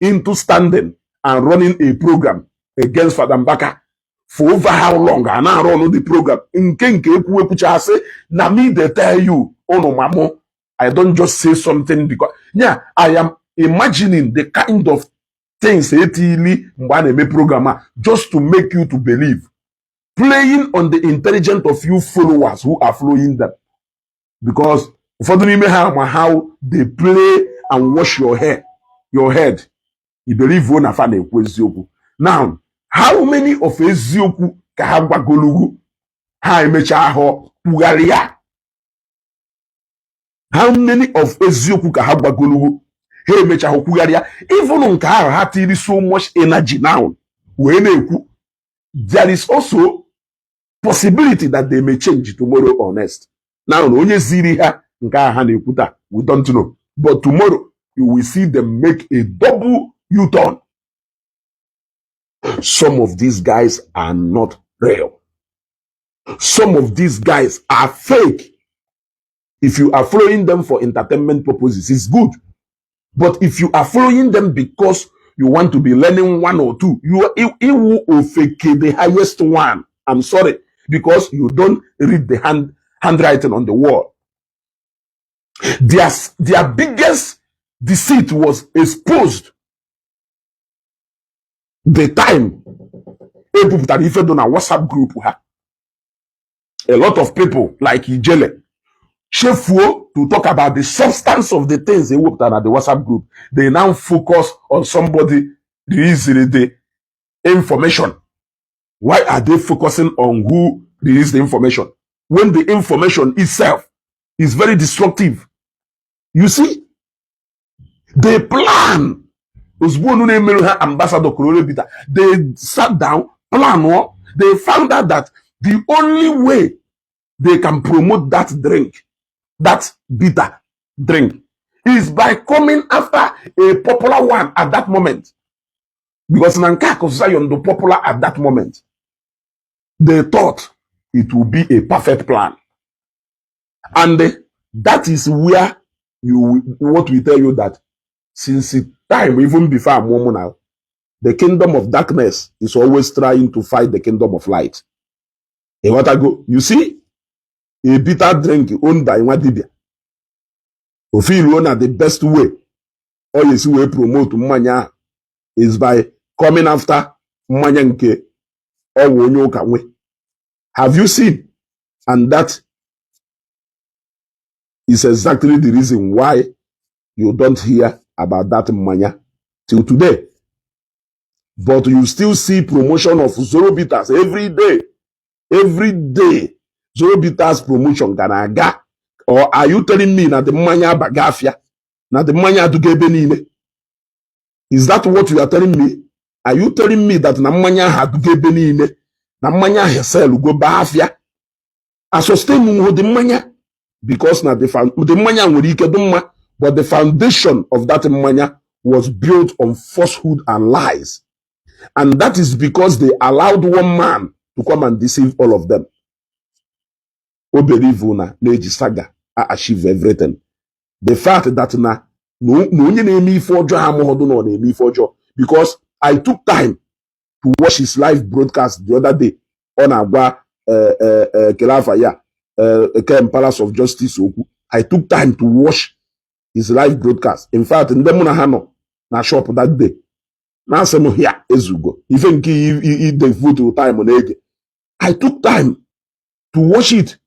into standing and running a program against Father Mbaka for over how long, a na-arụ ọnụ the program nke ekwu ekwuchasị na me dey tell you unu mamụ? I don't just say something because, yeah, I am imagining the kind of things etili mgbe a na-eme program a just to make you to believe, playing on the intelligence of you followers who are following them, because ụfọdụ n'ime ha ma how they play and wash your hair, your head. You believe na fa na-ekwu eziokwu. Now, how many of eziokwu ka ha gwagolugwu ha emechaa họ kwugharịa? How many of eziokwu ka ha gwagolugwu ha emechaa hụ kwugharịa? Even nke ahụ ha tiri so much energy now wee na-ekwu, there is also possibility that they may change tomorrow or next. Now, na onye ziri ha nke ahụ ha na-ekwu taa, we don't know, but tomorrow you will see them make a double U-turn. Some of these guys are not real. Some of these guys are fake. If you are following them for entertainment purposes, it's good, but if you are following them because you want to be learning one or two, you are iwu ofeke, the highest one. I'm sorry, because you don't read the handwriting on the wall. Their biggest deceit was exposed the time ebupụtara ife dị na WhatsApp group ha. A lot of people like Ijele chefuo to talk about the substance of the things ewepụtara na the WhatsApp group. They now focus on somebody releasing the information. Why are they focusing on who released the information when the information itself is very destructive? You see, they plan. Ozugbo unu na-emerụ ha ambassador Corona Bitter, they sat down, plan o. They found out that the only way they can promote that drink, that bitter drink, is by coming after a popular one at that moment, because na nke Akụ Zion the popular at that moment. They thought it would be a perfect plan, and that is where you, what we tell you, that since the time, even before Amomo now, the kingdom of darkness is always trying to fight the kingdom of light. Ịghọtago? You see, a bitter drink owned by nwa dibia ofiluo na the best way ọ ga-esi wee promote mmanya ahụ is by coming after mmanya nke ọwụ onye ụka nwe. Have you seen? And that is exactly the reason why you don't hear about that mmanya till today, but you still see promotion of Zoro Bitters every day, every day. Zoro Bitters promotion ga na-aga. Or are you telling me na the mmanya abaga afịa, na the mmanya adụga ebe niile? Is that what you are telling me? Are you telling me that na mmanya ahụ adụga ebe niile, na mmanya ahụ sell go baa afịa, a sustain hụ the mmanya? Because na the mmanya nwere ike dị mma, but the foundation of that mmanya was built on falsehood and lies, and that is because they allowed one man to come and deceive all of them. O believe na na-eji saga a achieve everything. The fact that na onye na-eme ife ọjọọ amụghọdụ na ọ na-eme ife ọjọọ, because I took time to watch his live broadcast the other day. Ọ na-agwa kelafa ya Kem Palace of Justice okwu. I took time to watch his live broadcast. In fact, ndị mụ na ha nọ na shop that day na-asị m ya ezugo ife nke i devote time na-ege. I took time to watch it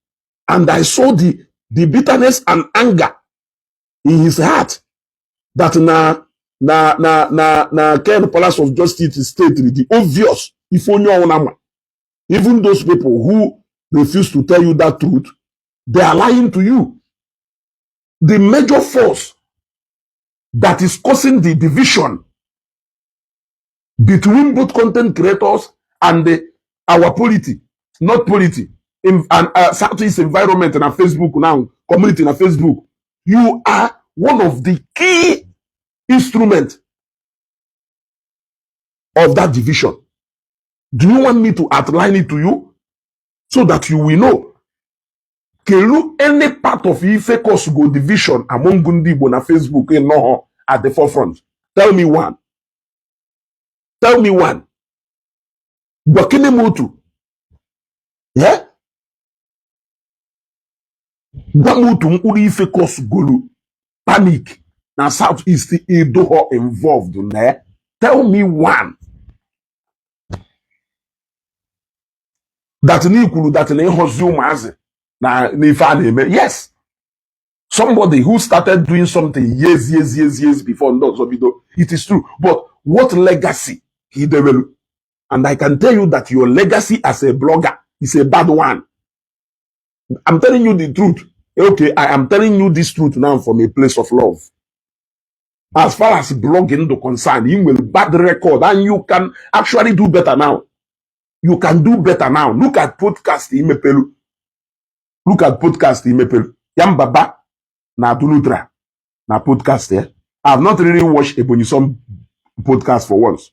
and I saw the bitterness and anger in his heart. That na Ken Palace of Justice state the obvious ife onye ọwụna ma. Even those people who refuse to tell you that truth, they are lying to you. The major force that is causing the division between both content creators and our polity, not polity, in and Southeast environment and Facebook now, community na Facebook, you are one of the key instruments of that division. Do you want me to outline it to you so that you will know? Kelu any part of ife cause go division among ndị Igbo na Facebook ịnọghọ at the forefront? Tell me one. Tell me one. Gwakene m otu. Yeah? Gwa m otu mkpụrụ ife cause golu panic na South East ịdụghọ involved na ya. Tell me one. That na ikwuru that na ịhọzi ụmụazị na n'ife a na-eme. Yes. Somebody who started doing something years, years, years, years before ndị ọzọ bido. It is true. But what legacy ka ị debelu? And I can tell you that your legacy as a blogger is a bad one. I'm telling you the truth. Okay, I am telling you this truth now from a place of love. As far as blogging the concern, you will bad record and you can actually do better now. You can do better now. Look at podcast imepelu. Look at podcast imepelu. Yambaba na Dunutra na podcast eh. I've not really watched Ebonyi Son podcast for once.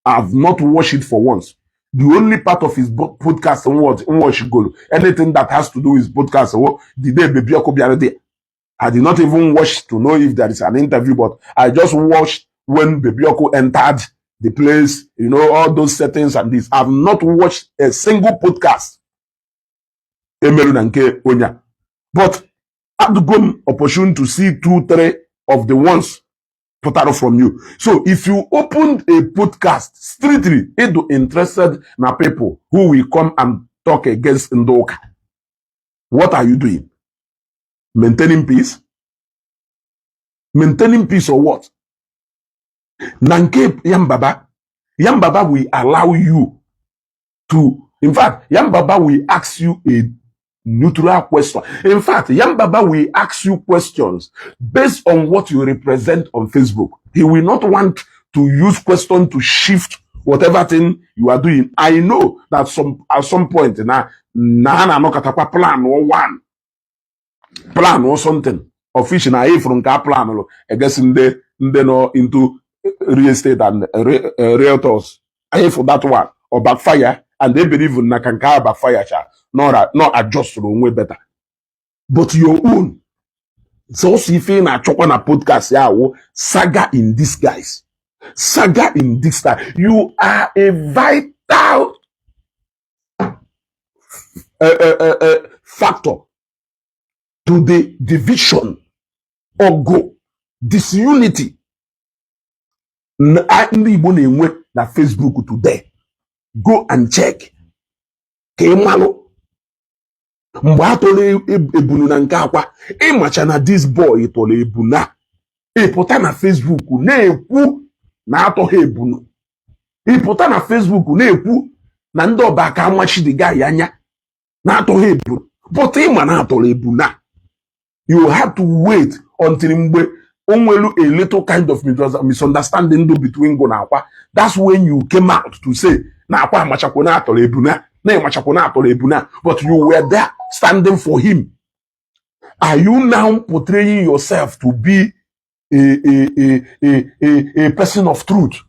I've not watched it for once. The only part of his podcast watch goal, anything that has to do with podcast, the day Baby Oko bịara there. I did not even watch to know if there is an interview, but I just watched when Baby Oko entered the place, all those settings and this. I've not watched a single podcast. Emelu na nke onya. But I've got opportunity to see two, three of the ones put out from you. So if you opened a podcast strictly into interested na people who will come and talk against Ndoka, what are you doing? Maintaining peace? Maintaining peace or what? Na nke Yambaba, Yambaba will allow you to, in fact, Yambaba will ask you a neutral question. In fact, Yambaba will ask you questions based on what you represent on Facebook. He will not want to use question to shift whatever thing you are doing. I know that some at some point na na anọkatakwa plan or one plan or something of which na if nke a plan lụ egesi ndị nọ into real estate and realtors for that one or backfire, and they believe na ka nke a backfire cha not adjust onwe better, but your own sọsọ ife ị na-achọkwa na podcast ya awụ saga in disguise, saga in disguise. You are a vital factor to the division, ọgụ, disunity ndị Igbo na-enwe na Facebook today. Go and check ka ị malụ mgbe a tọrọ ebunu na nke akwa ịmacha na this boy tọrọ ebunu a ịpụta na Facebook na-ekwu na atọghị ebunu, ịpụta na Facebook na-ekwu na ndị ọba ka amachi the guy anya na-atọghị ebunu, but ịma na atọrọ ebunu a. You have to wait until mgbe o nwelu a little kind of misunderstanding do between go na akwa. That's when you came out to say na akwa amachakwo na atọrọ ebunu a, na ịmachakwo na atọrọ ebunu a, but you were there standing for him. Are you now portraying yourself to be a person of truth,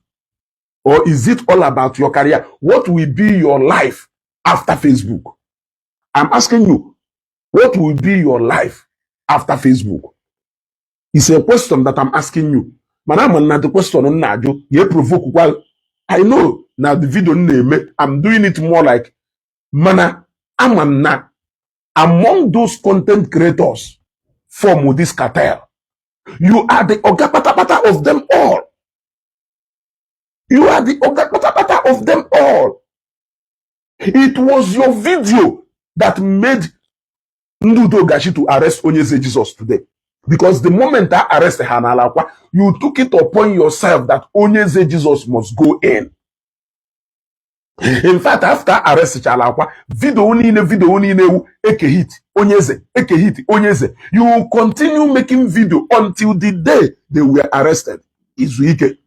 or is it all about your career? What will be your life after Facebook? I'm asking you, what will be your life after Facebook? It's a question that I'm asking you. Mana ama na the question m na-ajụ ya provoke kwa. I know na the video m na-eme, I'm doing it more like, mana ama m na among those content creators form this cartel, you are the oga patapata of them all. You are the oga patapata of them all. It was your video that made Ndudo Gashi to arrest Onyeze Jesus today. Because the moment that arrest ha n'ala Akwa, you took it upon yourself that Onyeze Jesus must go in. In fact, after arrest chala Akwa, video niile, video niile ewu Eke Hit, Onyeze, Eke Hit, Onyeze. You will continue making video until the day they were arrested. Izu ike.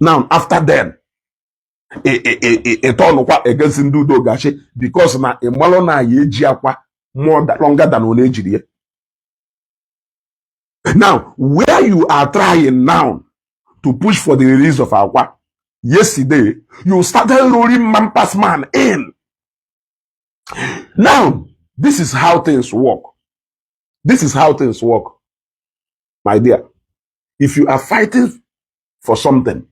Now, after then, ị turnụkwa against ndị Udo Ga-achị because na ịmalụ na ya eji Akwa more longer than ọ na-ejiri ya. Now, where you are trying now to push for the release of Akwa, yesterday, you started rolling man pass man in. Now, this is how things work. This is how things work, my dear. If you are fighting for something,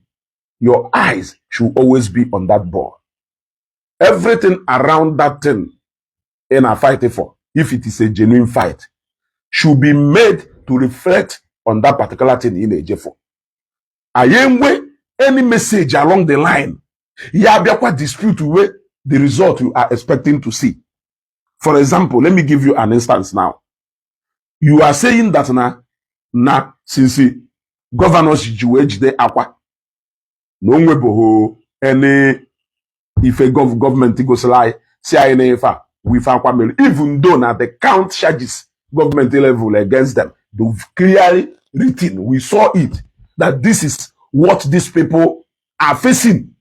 your eyes should always be on that ball. Everything around that thing in a fighting for, if it is a genuine fight, should be made to reflect on that particular thing in a for. Anyị any message along the line, ya bịakwa dispute with the result you are expecting to see. For example, let me give you an instance now. You are saying that na since governors ji wee jide Akwa na o nwebụghị any ife gọọmenti gosiri anyị si anyị na ife a bụ ife Akwa mere, even though na the count charges government level against them, they've clearly written, we saw it, that this is what these people are facing,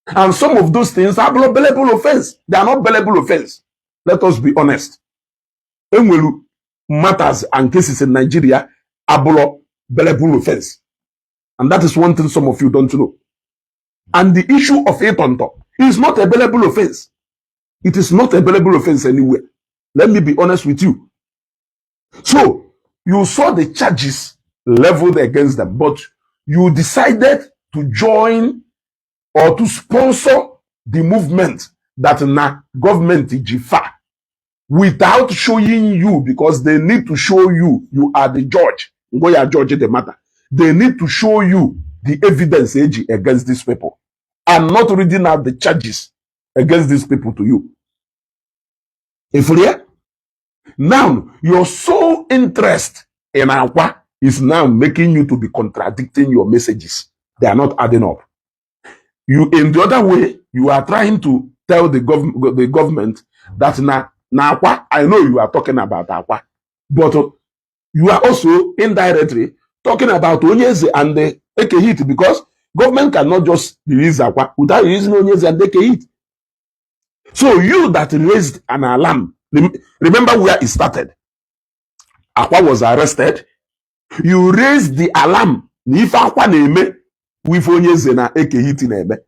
and some of those things are not bailable offense. They are not bailable offense. Let us be honest. Enwelu matters and cases in Nigeria abụlọ bailable offense, and that is one thing some of you don't know. And the issue of ịtọntọ is not a bailable offense. It is not a bailable offense anywhere. Let me be honest with you. So you saw the charges leveled against them, but you decided to join or to sponsor the movement that na government ji fa without showing you, because they need to show you. You are the judge. Go ya judge the matter. They need to show you the evidence eji against these people and not reading out the charges against these people to you. If here now, your sole interest in Akwa is now making you to be contradicting your messages. They are not adding up. You, in the other way, you are trying to tell the government that na Akwa, I know you are talking about Akwa, but you are also indirectly talking about Onyeze and the Eke Hit, because government cannot just release Akwa without releasing Onyeze and Eke Hit. So you that raised an alarm, remember where it started. Akwa was arrested. You raised the alarm na ife Akwa na-eme with Onyeze na Eke Hit na-eme.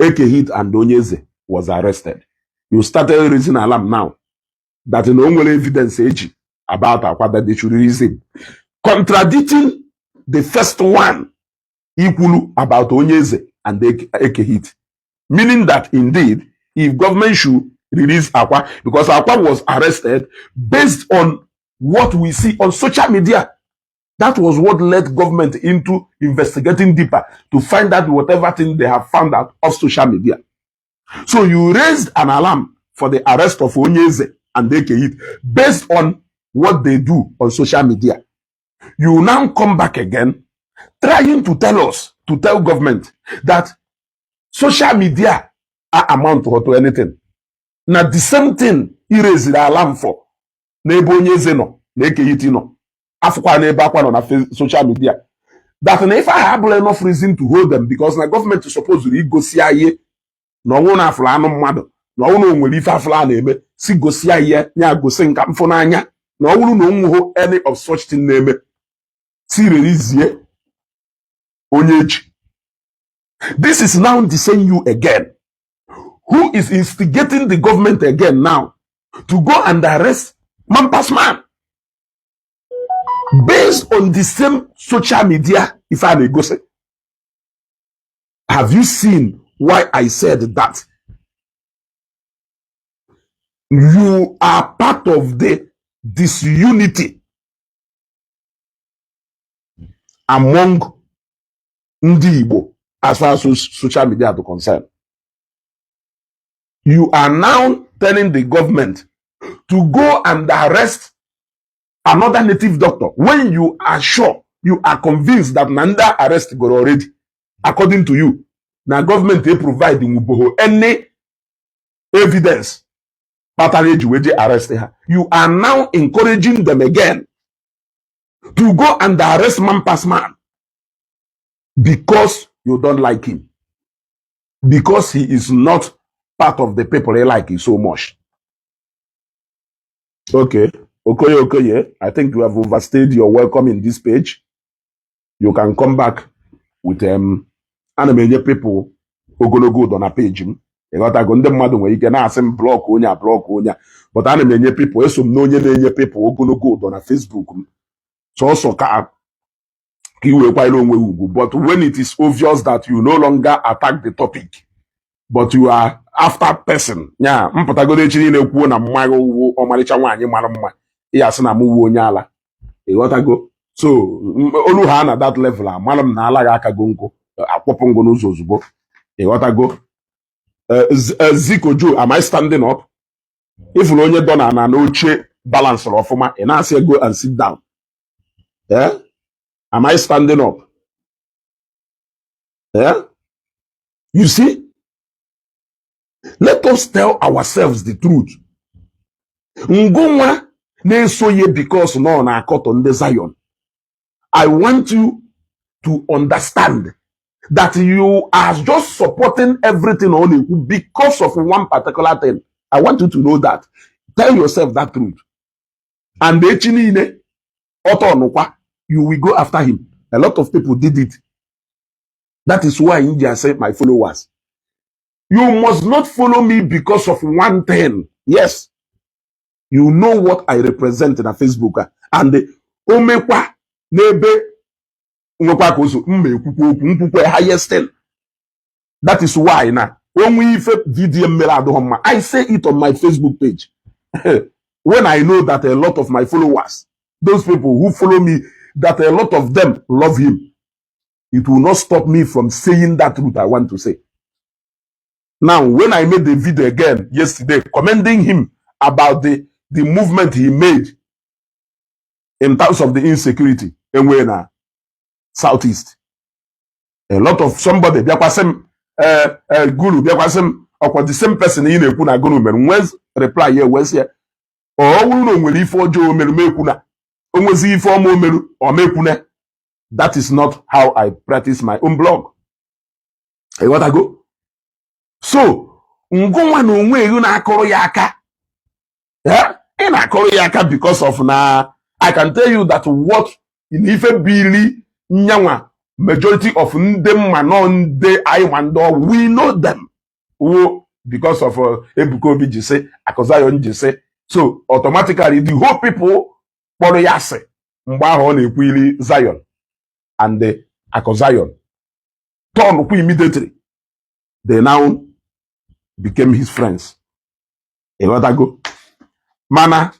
Eke Hit and Onyeze was arrested. You started raising alarm now that no nwere evidence eji about Akwa that they should release him. Contradicting the first one ikwulu about Onyeze and Eke Hit. Meaning that indeed, if government should release Akwa, because Akwa was arrested based on what we see on social media. That was what led government into investigating deeper to find out whatever thing they have found out of social media. So you raised an alarm for the arrest of Onyeze and Eke Hit based on what they do on social media. You now come back again, trying to tell us, to tell government that social media are amount to anything. Na the same thing i raised alarm for n'ebe Onye Eze nọ na Eke Hit nọ afụkwa n'ebe Akwa nọ na social media, that na ife ahụ abụla enough reason to hold them, because na gọọmenti suppose igosi anyị na ọnwụ na afụrụ anụ mmadụ na ọnwụ na o nwere ife afụrụ a na-eme si gosi anyị ya ya gosi nka mfụ n'anya na ọ bụrụ na o nwụhụ any of such thing na-eme si releasie onye eji. This is now the same you again who is instigating the government again now to go and arrest man pass man based on the same social media ife a na-egosi. Have you seen why I said that you are part of the disunity among ndị Igbo as far as social media are concerned? You are now telling the government To go and arrest another native doctor when you are sure, you are convinced that na ndị arrest goro already, according to you, na gọọmenti e provide nwuboho any evidence kpatara eji wee je arrest ha. You are now encouraging them again to go and arrest man pass man because you don't like him, because he is not part of the people he like so much. Okay, Okoye Okoye, I think you have overstayed your welcome in this page. You can come back with ana m enye people ogologo ụdọ na page m. Ịghọtago? Ndị mmadụ nwere ike na-asị m block onye a, block onye a, but ana m enye people, eso m na onye na-enye people ogologo ụdọ na Facebook m, sọsọ ka i wee kwanyere onwe gị ugwu. But when it is obvious that you no longer attack the topic, but you are after person ya, mpụtagodo echi niile kwuo na mmaghị wu ọmarịcha nwaanyị mara mma, ya asị na m wuo onye ala. Ịghọtago? So olu ha na that level, amara m na ala gị akago nkụ akwụpụ ngụ n'ụzọ ozugbo. Ịghọtago? Ziko Joe, am I standing up? Ifụrụ onye dọ na ana n'oche balansịrị ọfụma, ị na-asị go and sit down. Eh? Am I standing up? Eh? You see, let us tell ourselves the truth. Ngụnwa na-eso ya because na ọ na-akọtọ ndị Zion, I want you to understand that you are just supporting everything ọ na-ekwu because of one particular thing. I want you to know that. Tell yourself that truth. And echi niile ọtọ ọnụkwa, you will go after him. A lot of people did it. That is why m ji asị my followers, you must not follow me because of one thing. Yes, you know what I represent na Facebook a, and o mekwa n'ebe nwekwa ka o so mma ekwukwa okwu nkwukwe highest thing. That is why na onwe ife VDM mere adịghị mma, I say it on my Facebook page when I know that a lot of my followers, those people who follow me, that a lot of them love him. It will not stop me from saying that truth I want to say. Now, when I made the video again yesterday commending him about the movement he made in terms of the insecurity enwe na Southeast, a lot of somebody bịakwa sị m guru bịakwa sị m ọkwa the same person ị na-ekwu na guru mere nwee reply ya wee sị ya ọ bụrụ na o nwere ife ọjọọ o mere m ekwu na o nwezi ife ọma o meru ọ mekwune. That is not how I practice my own blog. Ịghọtago? So ngụnwa na onwe ehu na-akụrụ ya aka. Eh? Ị na-akụrụ ya aka because of na I can tell you that what in ife bili nyanwa, majority of ndị mma nọ ndị anyị ma ndị ọwụ, we know them wo because of Ebuka Obi ji sị Akụ Zion ji sị, so automatically the whole people kpọrọ ya asị mgbe ahụ ọ na-ekwu ili Zion and the Akụ Zion turn kwa immediately, they now became his friends. Ịghọtago? Mana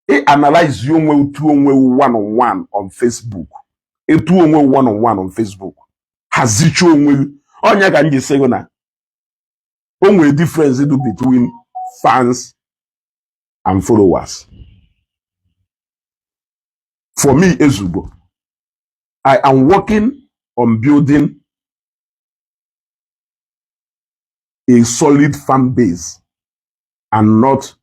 ị analyze onwe otu onwe one on one on Facebook, etu onwe one on one on Facebook, hazicha onwe gị. Ọnya ka m ji sị gị na o nwere difference dị between fans and followers. For me, Ezugbo, I am working on building a solid fan base and not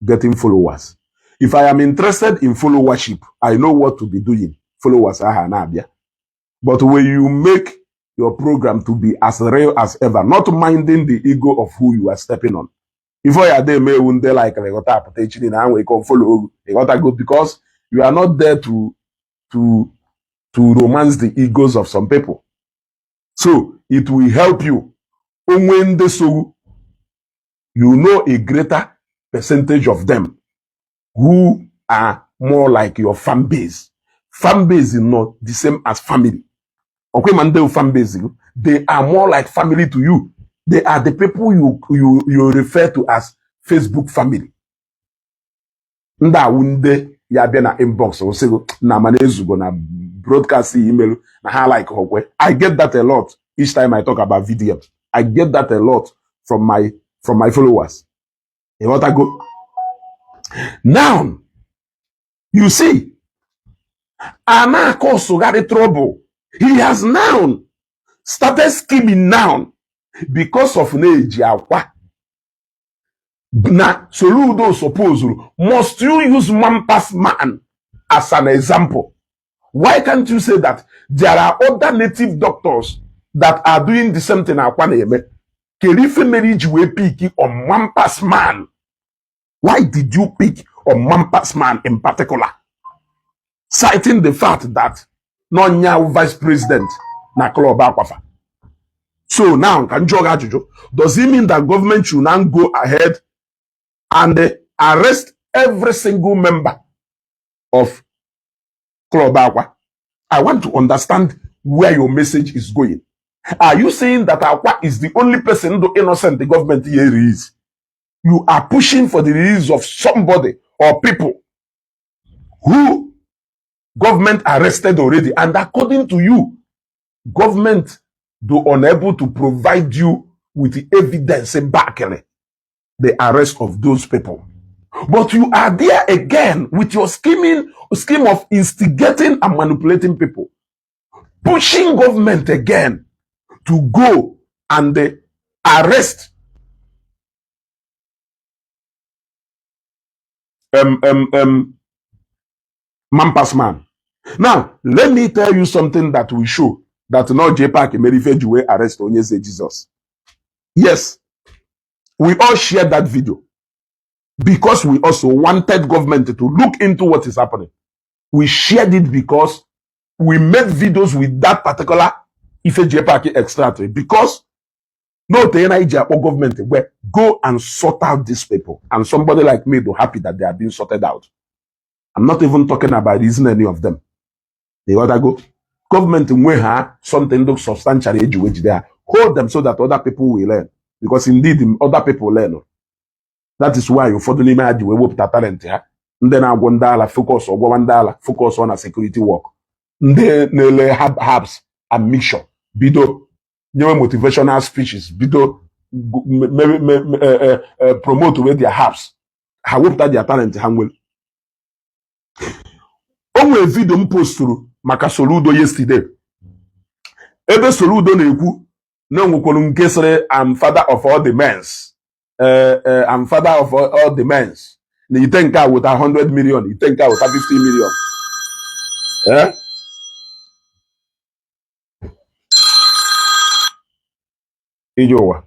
getting followers. If I am interested in followership, I know what to be doing. Followers aha na-abịa. But when you make your program to be as real as ever, not minding the ego of who you are stepping on. Ife ya dị eme ewu ndị like ịghọta apụta echi na ha nwere ike follow ogu. Ịghọtago? Because you are not there to romance the egos of some people. So it will help you. Onwe ndị so, you know, a greater percentage of them who are more like your fan base. Fan base is not the same as family. Okay, man, they fan base, they are more like family to you. They are the people you refer to as Facebook family. Ndị awụ ndị ya bịa na inbox sịgo na mana Ezugo na broadcast email na ha like okwe. I get that a lot each time I talk about VDM. I get that a lot from my followers. Ịghọtago? Now, you see, a na-akọsụgharị trouble. He has now started scheming now because of na-eji akwa na Soludo suppose. Must you use man pass man as an example? Why can't you say that there are other native doctors that are doing the same thing akwa na-eme? Kedu ife mere iji wee pick on man pass man? Why did you pick on man pass man in particular, citing the fact that n'ọnya vice president na club akwafa? So now, ka m jụọ gị ajụjụ, does it mean that government should now go ahead and arrest every single member of club Akwa? I want to understand where your message is going. Are you saying that Akwa is the only person do innocent the government here is? You are pushing for the release of somebody or people who government arrested already. And according to you, government do unable to provide you with the evidence backing the arrest of those people. But you are there again with your scheme of instigating and manipulating people, pushing government again to go and arrest man pass man. Now, let me tell you something that will show that not J Park mere ife ji wee arrest Onyeze Jesus. Yes, we all shared that video because we also wanted government to look into what is happening. We shared it because we made videos with that particular ife J Park extract because no na iji akpọ gọọmenti where go and sort out these people, and somebody like me do happy that they are being sorted out. I'm not even talking about reason any of them. The other go government nwe ha something look substantial eji wee jide ha, hold them so that other people will learn, because indeed other people learn. That is why ụfọdụ n'ime ha ji wee wepụta talent ha. Ndị na-agwọ ndị ala, focus ọgwọwa ndị ala, focus on na security work. Ndị na-ele herbs and mixture, bido nyewe motivational speeches, bido promote with their herbs. Ha wepụta their talent ha nwere. O nwere video m posturu maka Soludo yesterday, ebe Soludo na-ekwu na onwekwuru nke sịrị, "I'm father of all the mens, I'm father of all the mens," na ite nke a weta 100 million, ite nke a weta 50 million. Eh? Ije ụwa.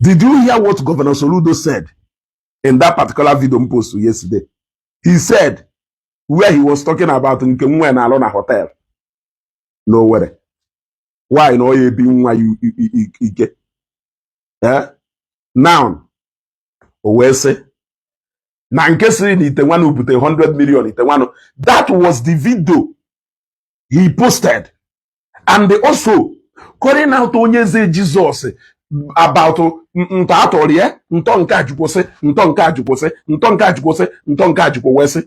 Did you hear what Governor Soludo said in that particular video m post yesterday? He said, where he was talking about nke nwa na-alụ na hotel n'Owerri. Why na ọ ya ebi nwa ya ike? Eh? Now, o wee sị na nke sịrị na ite nwanụ bute 100 million ite nwanụ. That was the video he posted. And also calling out Onyeze Jesus about ntọ atọrọ ya, ntọ nke a jukwụsị, ntọ nke a jukwụsị, ntọ nke a jukwụsị, ntọ nke a jukwu wee sị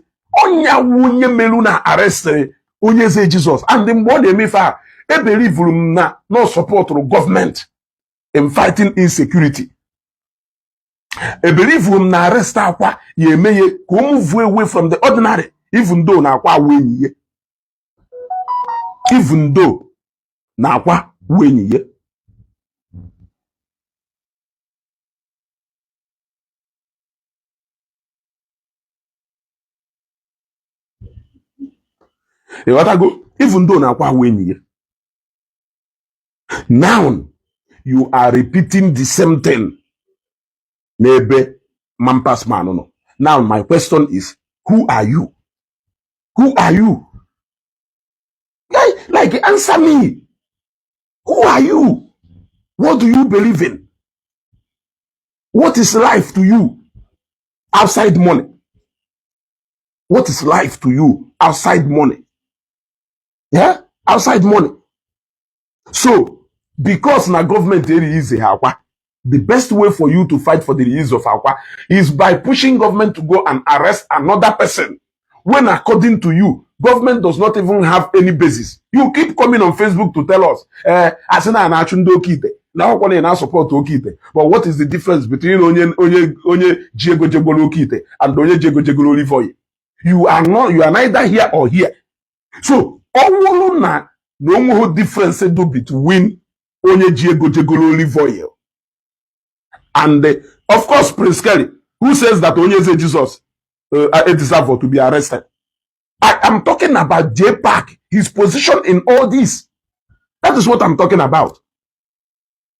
ọnya wunye melu na arrestịrị Onyeze Jesus. And mgbe ọ na-emefe a, ebelivuru m na no supportụrụ gọọmenti in fighting insecurity. Ebelivuru m na arrest akwa ya emeghe ka o move away from the ordinary, even though na akwa awụ enyi ya, even though na akwa wụ enyi ya. Ịghọtago? Even though na akwa awụ enyi ya. Now you are repeating the same thing n'ebe Mampas man nọ. Now my question is, who are you? Who are you? Like, answer me. Who are you? What do you believe in? What is life to you outside money? What is life to you outside money? Yeah, outside money. So because na government release Akwa, the best way for you to fight for the release of Akwa is by pushing government to go and arrest another person, when according to you, government does not even have any basis. You keep coming on Facebook to tell us, asị na na-achụ ndị oke ite na akwụkwọ na na support oke ite. But what is the difference between onye ji ego jegoro oke ite and onye ji ego jegoro olive oil? You are not, you are neither here or here. So ọ wụrụ na onweghị difference do between onye ji ego jegoro olive oil and of course, Prince Kelly, who says that Onye Eze Jesus deserve to be arrested. I am talking about J Park, his position in all this. That is what I'm talking about.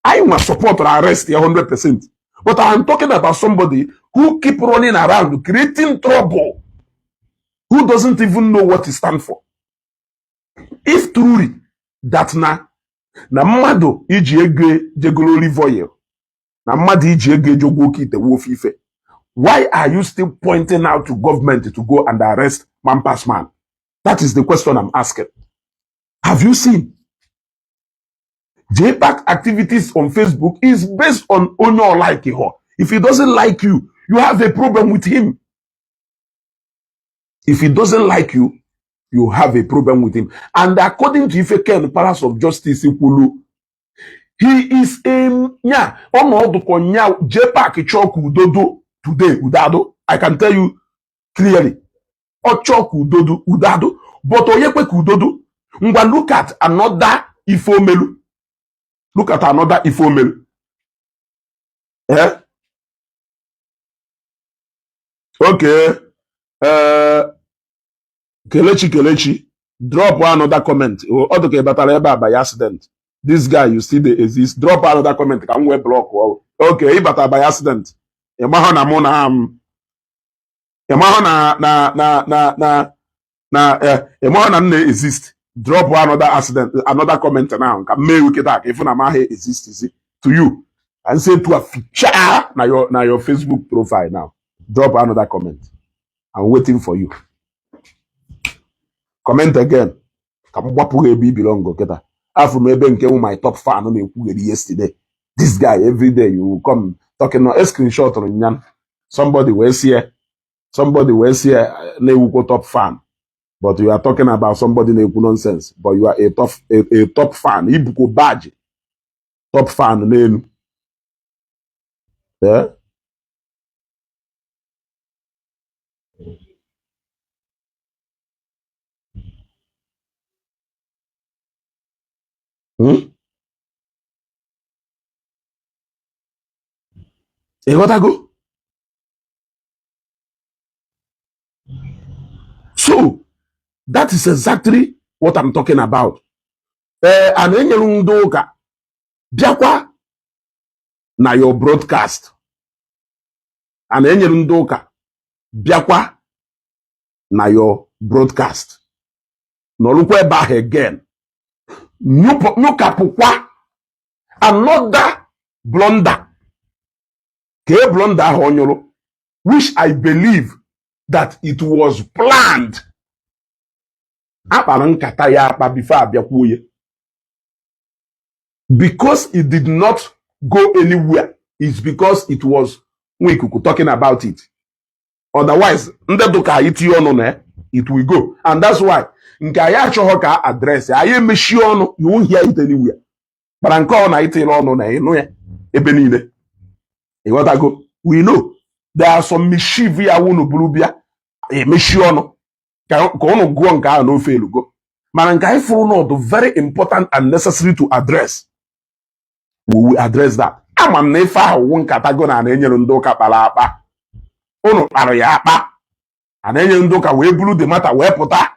I must support or arrest 100%. But I am talking about somebody who keep running around creating trouble, who doesn't even know what he stand for. If truly that na mmadụ iji ego jegoro olive oil na mmadụ iji ego ejogwo oke ite wuo ofe ife, why are you still pointing out to government to go and arrest man pass man? That is the question I'm asking. Have you seen JPAC activities on Facebook is based on onye like her. If he doesn't like you, you have a problem with him. If he doesn't like you, you have a problem with him. And according to Ifeken Palace of Justice kwulu, he is a nya ọnọdụ ka nya JPAC chọọ ka udodo today udado. I can tell you clearly. Ọ chọọ ka udodo udado, but onye kwe ka udodo. Ngwa, look at another Ifeomelu. Look at another Ifeomelu. Eh? Okay. Kelechi, Kelechi, drop another comment. Ọ dị ka ị batara ebe a by accident. This guy, you still dey exist. Drop another comment ka m wee block. Okay, ị batara by accident. Ị mahụ na mụ na m ị mahụ na ị mahụ na m na-exist. Drop another accident, another comment now ka m mee kịta ka ịfụ na m ahụ exist to you. And say to a feature na your Facebook profile now. Drop another comment. I'm waiting for you. Comment again. Ka m gbapụ gị ebe i belong kịta. Afụ m ebe nke my top fan na-ekwugheri yesterday. This guy, every day you will come talking no screenshot nyan. Somebody wee see, somebody wee see na-ewukwo top fan. But you are talking about somebody na-ekwu nonsense. But you are a top fan. Ibukwo badge top fan n'elu. Yeah? Hmm? Ịghọtago? So that is exactly what I'm talking about. Ee, a na-enyere ndị ụka bịakwa na your broadcast. A na-enyere ndị ụka bịakwa na your broadcast. Nọrụkwa ebe ahụ again. Nyụkapụkwa another blunder. Ka e blunder ahụ ọ nyụrụ, which I believe that it was planned. Akpara nkata ya akpa before abịakwuo ya. Because it did not go anywhere is because it was Nwikuku talking about it. Otherwise, ndị dụka anyị tinye ọnụ na ya, it will go. And that's why nke anyị achọghọ ka address anyị emechie ọnụ, you won't hear it anywhere. Mana nke ọ na itinye ọnụ na ịnụ ya ebe niile. Ịghọtago? We know there are some mischief ya wunu buru bịa emechi ọnụ ka ụnụ gụọ nke ahụ n'ofe elugo. Mana nke anyị fụrụ n'ọdụ very important and necessary to address, we will address that. Ama m na ife ahụ wụ nkata go na na-enyere ndị ụka kpara akpa. Ụnụ kpara ya akpa. A na-enyere ndị ụka wee buru the matter wee pụta.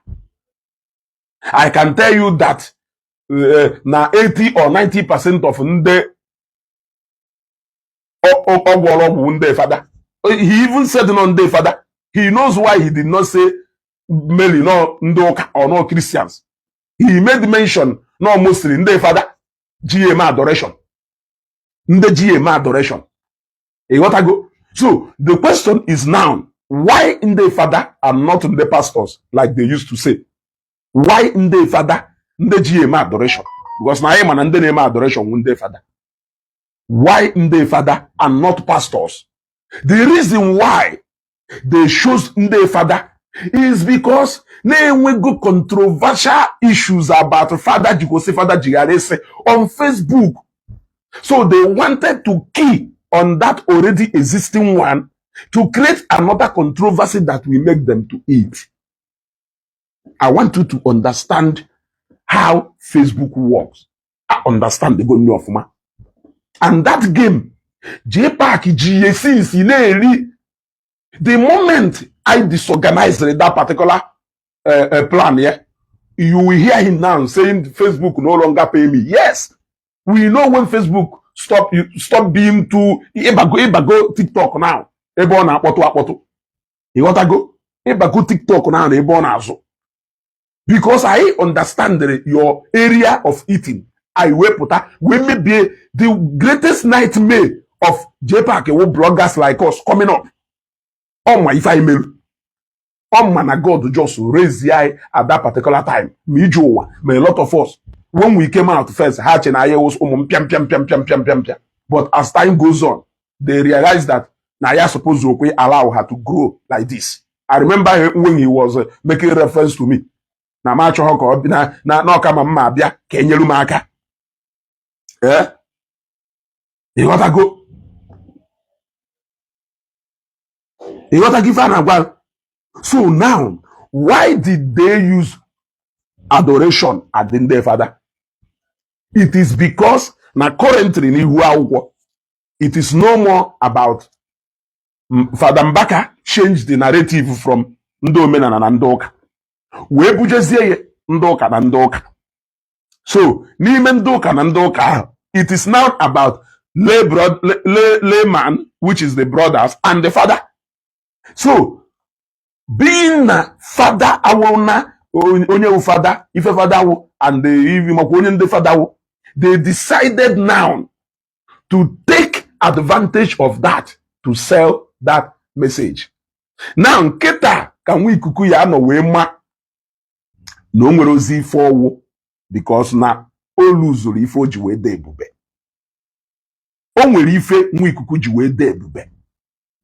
I can tell you that na 80 or 90% of ndị ọgwụrụ ọgwụ ndị fada. He even said on the father, he knows why he did not say mainly no ndị ụka or no Christians. He made mention no mostly ndị fada ji eme adoration, ndị ji eme adoration. Ịghọtago? So the question is now, why ndị fada and not ndị pastors, like they used to say? Why ndị fada, ndị ji eme adoration? Because na anyị ma na ndị na-eme adoration wụ ndị fada. Why ndị fada and not pastors? The reason why they chose ndị fada is because na-enwego controversial issues about fada jigosi, fada jighara ese on Facebook. So they wanted to key on that already existing one to create another controversy that will make them to eat. I want you to understand how Facebook works. I understand the go ọfụma. And that game, JPAC ji ya since na-eri. The moment I disorganized that particular plan, yeah, you will hear him now saying Facebook no longer pay me. Yes, we know when Facebook stop, you stop being too ịbago ịbago TikTok now ebe ọ na-akpọtụ akpọtụ. Ịghọtago? Ịbago TikTok now na ebe ọ na-azụ. Because I understand your area of eating. I wepụta wee mebie the greatest nightmare of JPAC wụ bloggers like us coming up. Ọ ma ife anyị merụ. Ọ ma na God just raise anyị at that particular time. Ma ije ụwa ma a lot of us, when we came out first, ha che na anyị wụ ụmụ mpịam pịam pịam pịam pịam pịam pịam. But as time goes on, they realize that na ya suppose okwe allow her to grow like this. I remember when he was making reference to me na m achọghọ ka ọ na na na ọka ma mma abịa ka enyelu m aka. Ee, ịghọtago? Ịghọtago ife a na-agwa? So now, why did they use adoration at the ndị fada? It is because na currently n'ihu akwụkwọ, it is no more about Fada Mbaka changed the narrative from ndị omenala na ndị ụka wee bujezie ya ndị ụka na ndị ụka. So n'ime ndị ụka na ndị ụka ahụ, it is now about layman, which is the brothers and the father. So being na fada awụ na onye wụ fada, ife fada wụ and the ivi makwa onye ndị fada wụ, they decided now to take advantage of that to sell that message. Now nkịta ka nwa ikuku ya nọ wee ma na o nwere ozi ife ọwụ, because na olu zuru ife o ji wee dee ebube. O nwere ife nwa ikuku ji wee dee ebube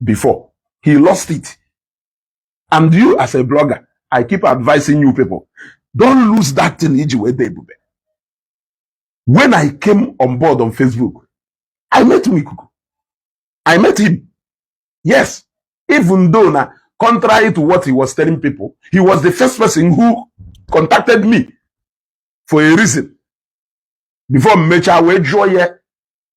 before he lost it. And you as a blogger, I keep advising you people, don't lose that thing iji wee dee ebube. When I came on board on Facebook, I met nwa ikuku. I met him, yes, even though na contrary to what he was telling people, he was the first person who contacted me for a reason before m mechaa wee jụọ ya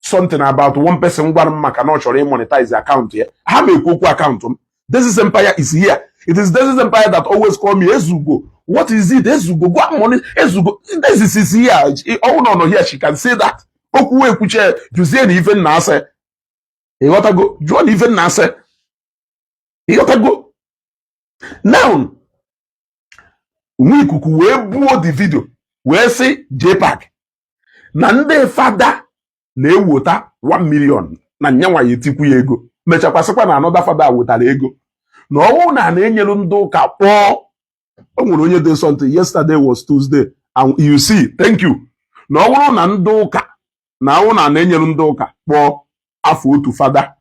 something about one person gwara m maka na ọ chọrọ ịmonetize account ya. Ha ma ekwu okwu account m. This is Empire is here. It is This is Empire that always call me, "Ezugo, what is it? Ezugo, go and money. Ezugo." This is here. Ọwụ nọ nọ here, she can say that. Okwu ekwuche, jụzie na ife nna asị. Ịghọtago? Jụọ na ife nna asị. Ịghọtago? Now nwa ikuku wee buo the video wee sị JPAC na ndị fada na-ewota 1 million na nyanwa ya etikwu ya ego, mechakwasịkwa na another fada wetara ego na ọnwụ na na-enyelu ndị ụka kpọọ. O nwere onye dị something. Yesterday was Tuesday and you see, thank you, na ọ bụrụ na ndị ụka na ọnwụ na na-enyelu ndị ụka kpọọ afọ otu fada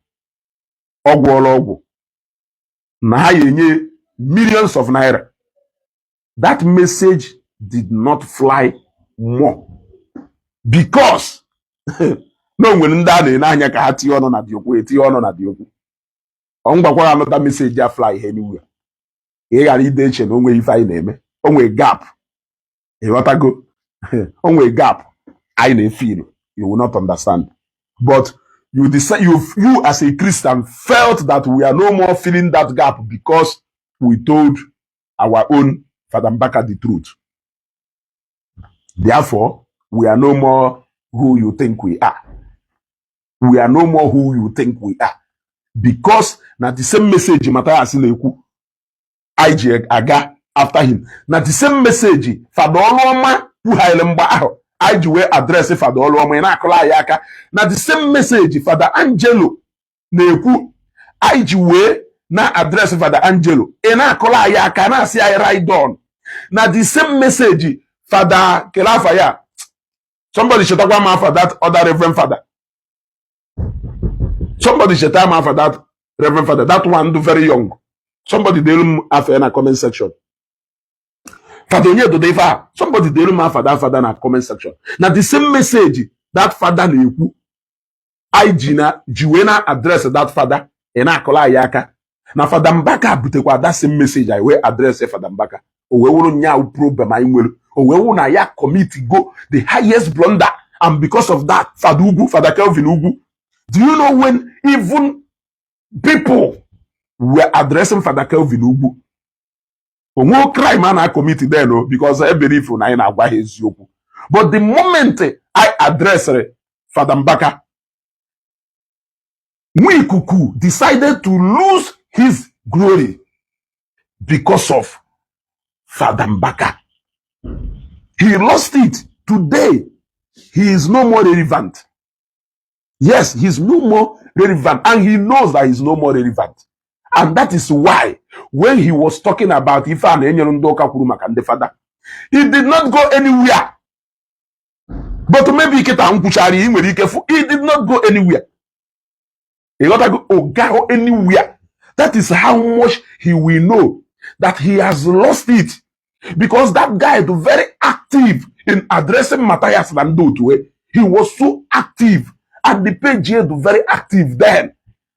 ọgwụ ọrụ ọgwụ na ha ya enye millions of naira. That message did not fly more because na o nwere ndị a na-ene anya ka ha tinye ọnụ na diokwu, etinye ọnụ na diokwu. Ọ ngwakwara another message ya fly anywhere ka ị ghara ide eche na o nwere ife anyị na-eme. O nwere gap. Ịghọtago? O nwere gap anyị na-efeel. You will not understand, but you decide you as a Christian felt that we are no more feeling that gap because we told our own Father Mbaka the truth. Therefore, we are no more who you think we are. We are no more who you think we are because Na the same message Mathias na-ekwu anyị ji aga after him, na the same message Fada Ọlụọma kwugharịrị mgbe ahụ anyị ji wee address Fada Ọlụọma, ị na-akụrụ anyị aka, na the same message Fada Angelo na-ekwu anyị ji wee na address Fada Angelo, ị na-akụrụ anyị aka, na-asị anyị ride on, na the same message Fada kelafa ya. Somebody chetakwa m afa that other reverend father. Somebody cheta m afa that reverend father, that one do very young. Somebody delu m afa ya na comment section. Fada onye dodo ife a, somebody delu m afa that father na comment section. Na the same message that father na-ekwu anyị ji na ji wee na address that father, ị na-akụrụ anyị aka. Na Fada Mbaka butekwa that same message anyị wee address Fada Mbaka, o wee wụrụ nya problem anyị nwere, o wee wụ na ya commit go the highest blunder. And because of that, Fada Ugwu, Fada Kelvin Ugwu, do you know when even people were addressing Fada Kelvin Ugwu, onwe crime a na-commit then o, because e believe na anyị na-agwa ha eziokwu. But the moment I addressed Fada Mbaka, Nwikuku decided to lose his glory because of Fada Mbaka. He lost it. Today, he is no more relevant. Yes, he's no more relevant. And he knows that he's no more relevant. And that is why when he was talking about ife a na-enyere ndị ụka kwuru maka ndị fada, he did not go anywhere. But maybe kịta m kwuchara, ị nwere ike fụ he did not go anywhere. Ịghọtago? O gaghị anywhere. That is how much he will know that he has lost it. Because that guy is very active in addressing Matthias na ndị otu. He was so active. And the page here very active then.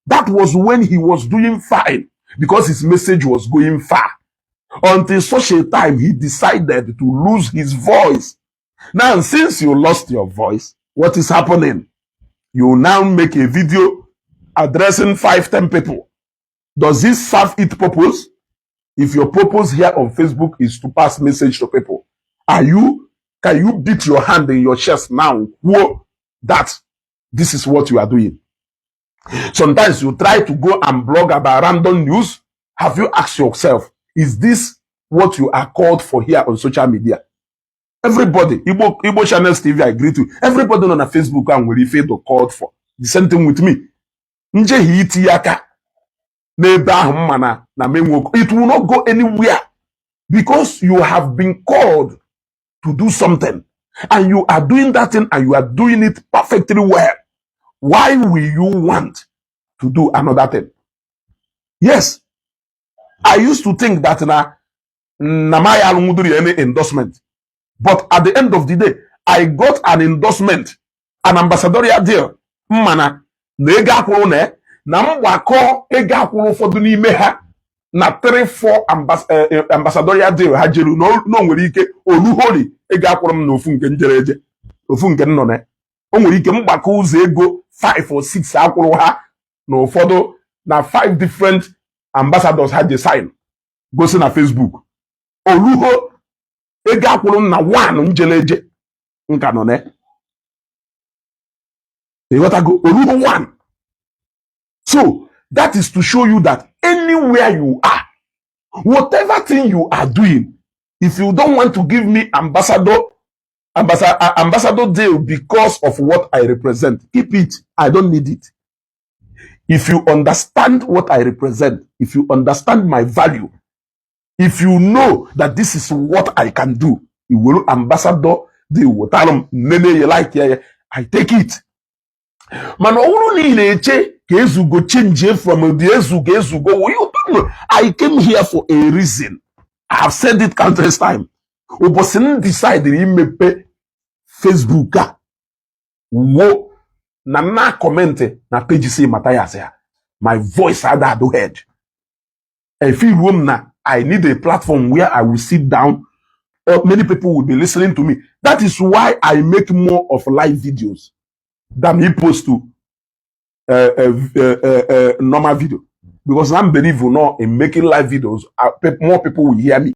That was when he was doing fine because his message was going far. Until such a time he decided to lose his voice. Now, since you lost your voice, what is happening? You now make a video addressing 5, 10 people. Does this serve its purpose? If your purpose here on Facebook is to pass message to people, are you can you beat your hand in your chest now? Whoa, that this is what you are doing. Sometimes you try to go and blog about random news. Have you asked yourself, is this what you are called for here on social media? Everybody, Igbo Channels TV, I agree to. Everybody on Facebook and will ife to called for. The same thing with me. Njehie itinye aka n'ebe ahụ mma na menwoke. It will not go anywhere because you have been called to do something and you are doing that thing and you are doing it perfectly well. Why will you want to do another thing? Yes, I used to think that na my alụnwudiri any endorsement, but at the end of the day, I got an endorsement, an ambassadorial deal. Mana na ego akwụrụ na mgbakọ ego akwụrụ ụfọdụ n'ime ha na 3 4 ambassadorial deal ha jeru na o nwere ike oluhori ego akwụrụ m na ofu nke njere eje, ofu nke m nọ na o nwere ike mgbakọ ụzọ ego 5 or 6 akwụrụ ha na ụfọdụ na 5 different ambassadors ha ji sign gosi na Facebook, oluho ego akwụrụ m na 1 njele eje nka nọ na. Ịghọtago? Oluho 1. So that is to show you that anywhere you are, whatever thing you are doing, if you don't want to give me ambassador deal because of what I represent, keep it. I don't need it. If you understand what I represent, if you understand my value, if you know that this is what I can do, you will ambassador deal wetara m nene ya like ya, I take it. Mana ọ bụrụ na ị na-eche ka ezugo change from the ezugo, you don't know. I came here for a reason. I have said it countless time. Ụbọchị m decide imepe Facebook a wo na na comment na page si Mathias ya, my voice ada ado head efi ruo m na I need a platform where I will sit down or many people will be listening to me. That is why I make more of live videos than me post to normal video, because I'm believe or not in making live videos, more people will hear me.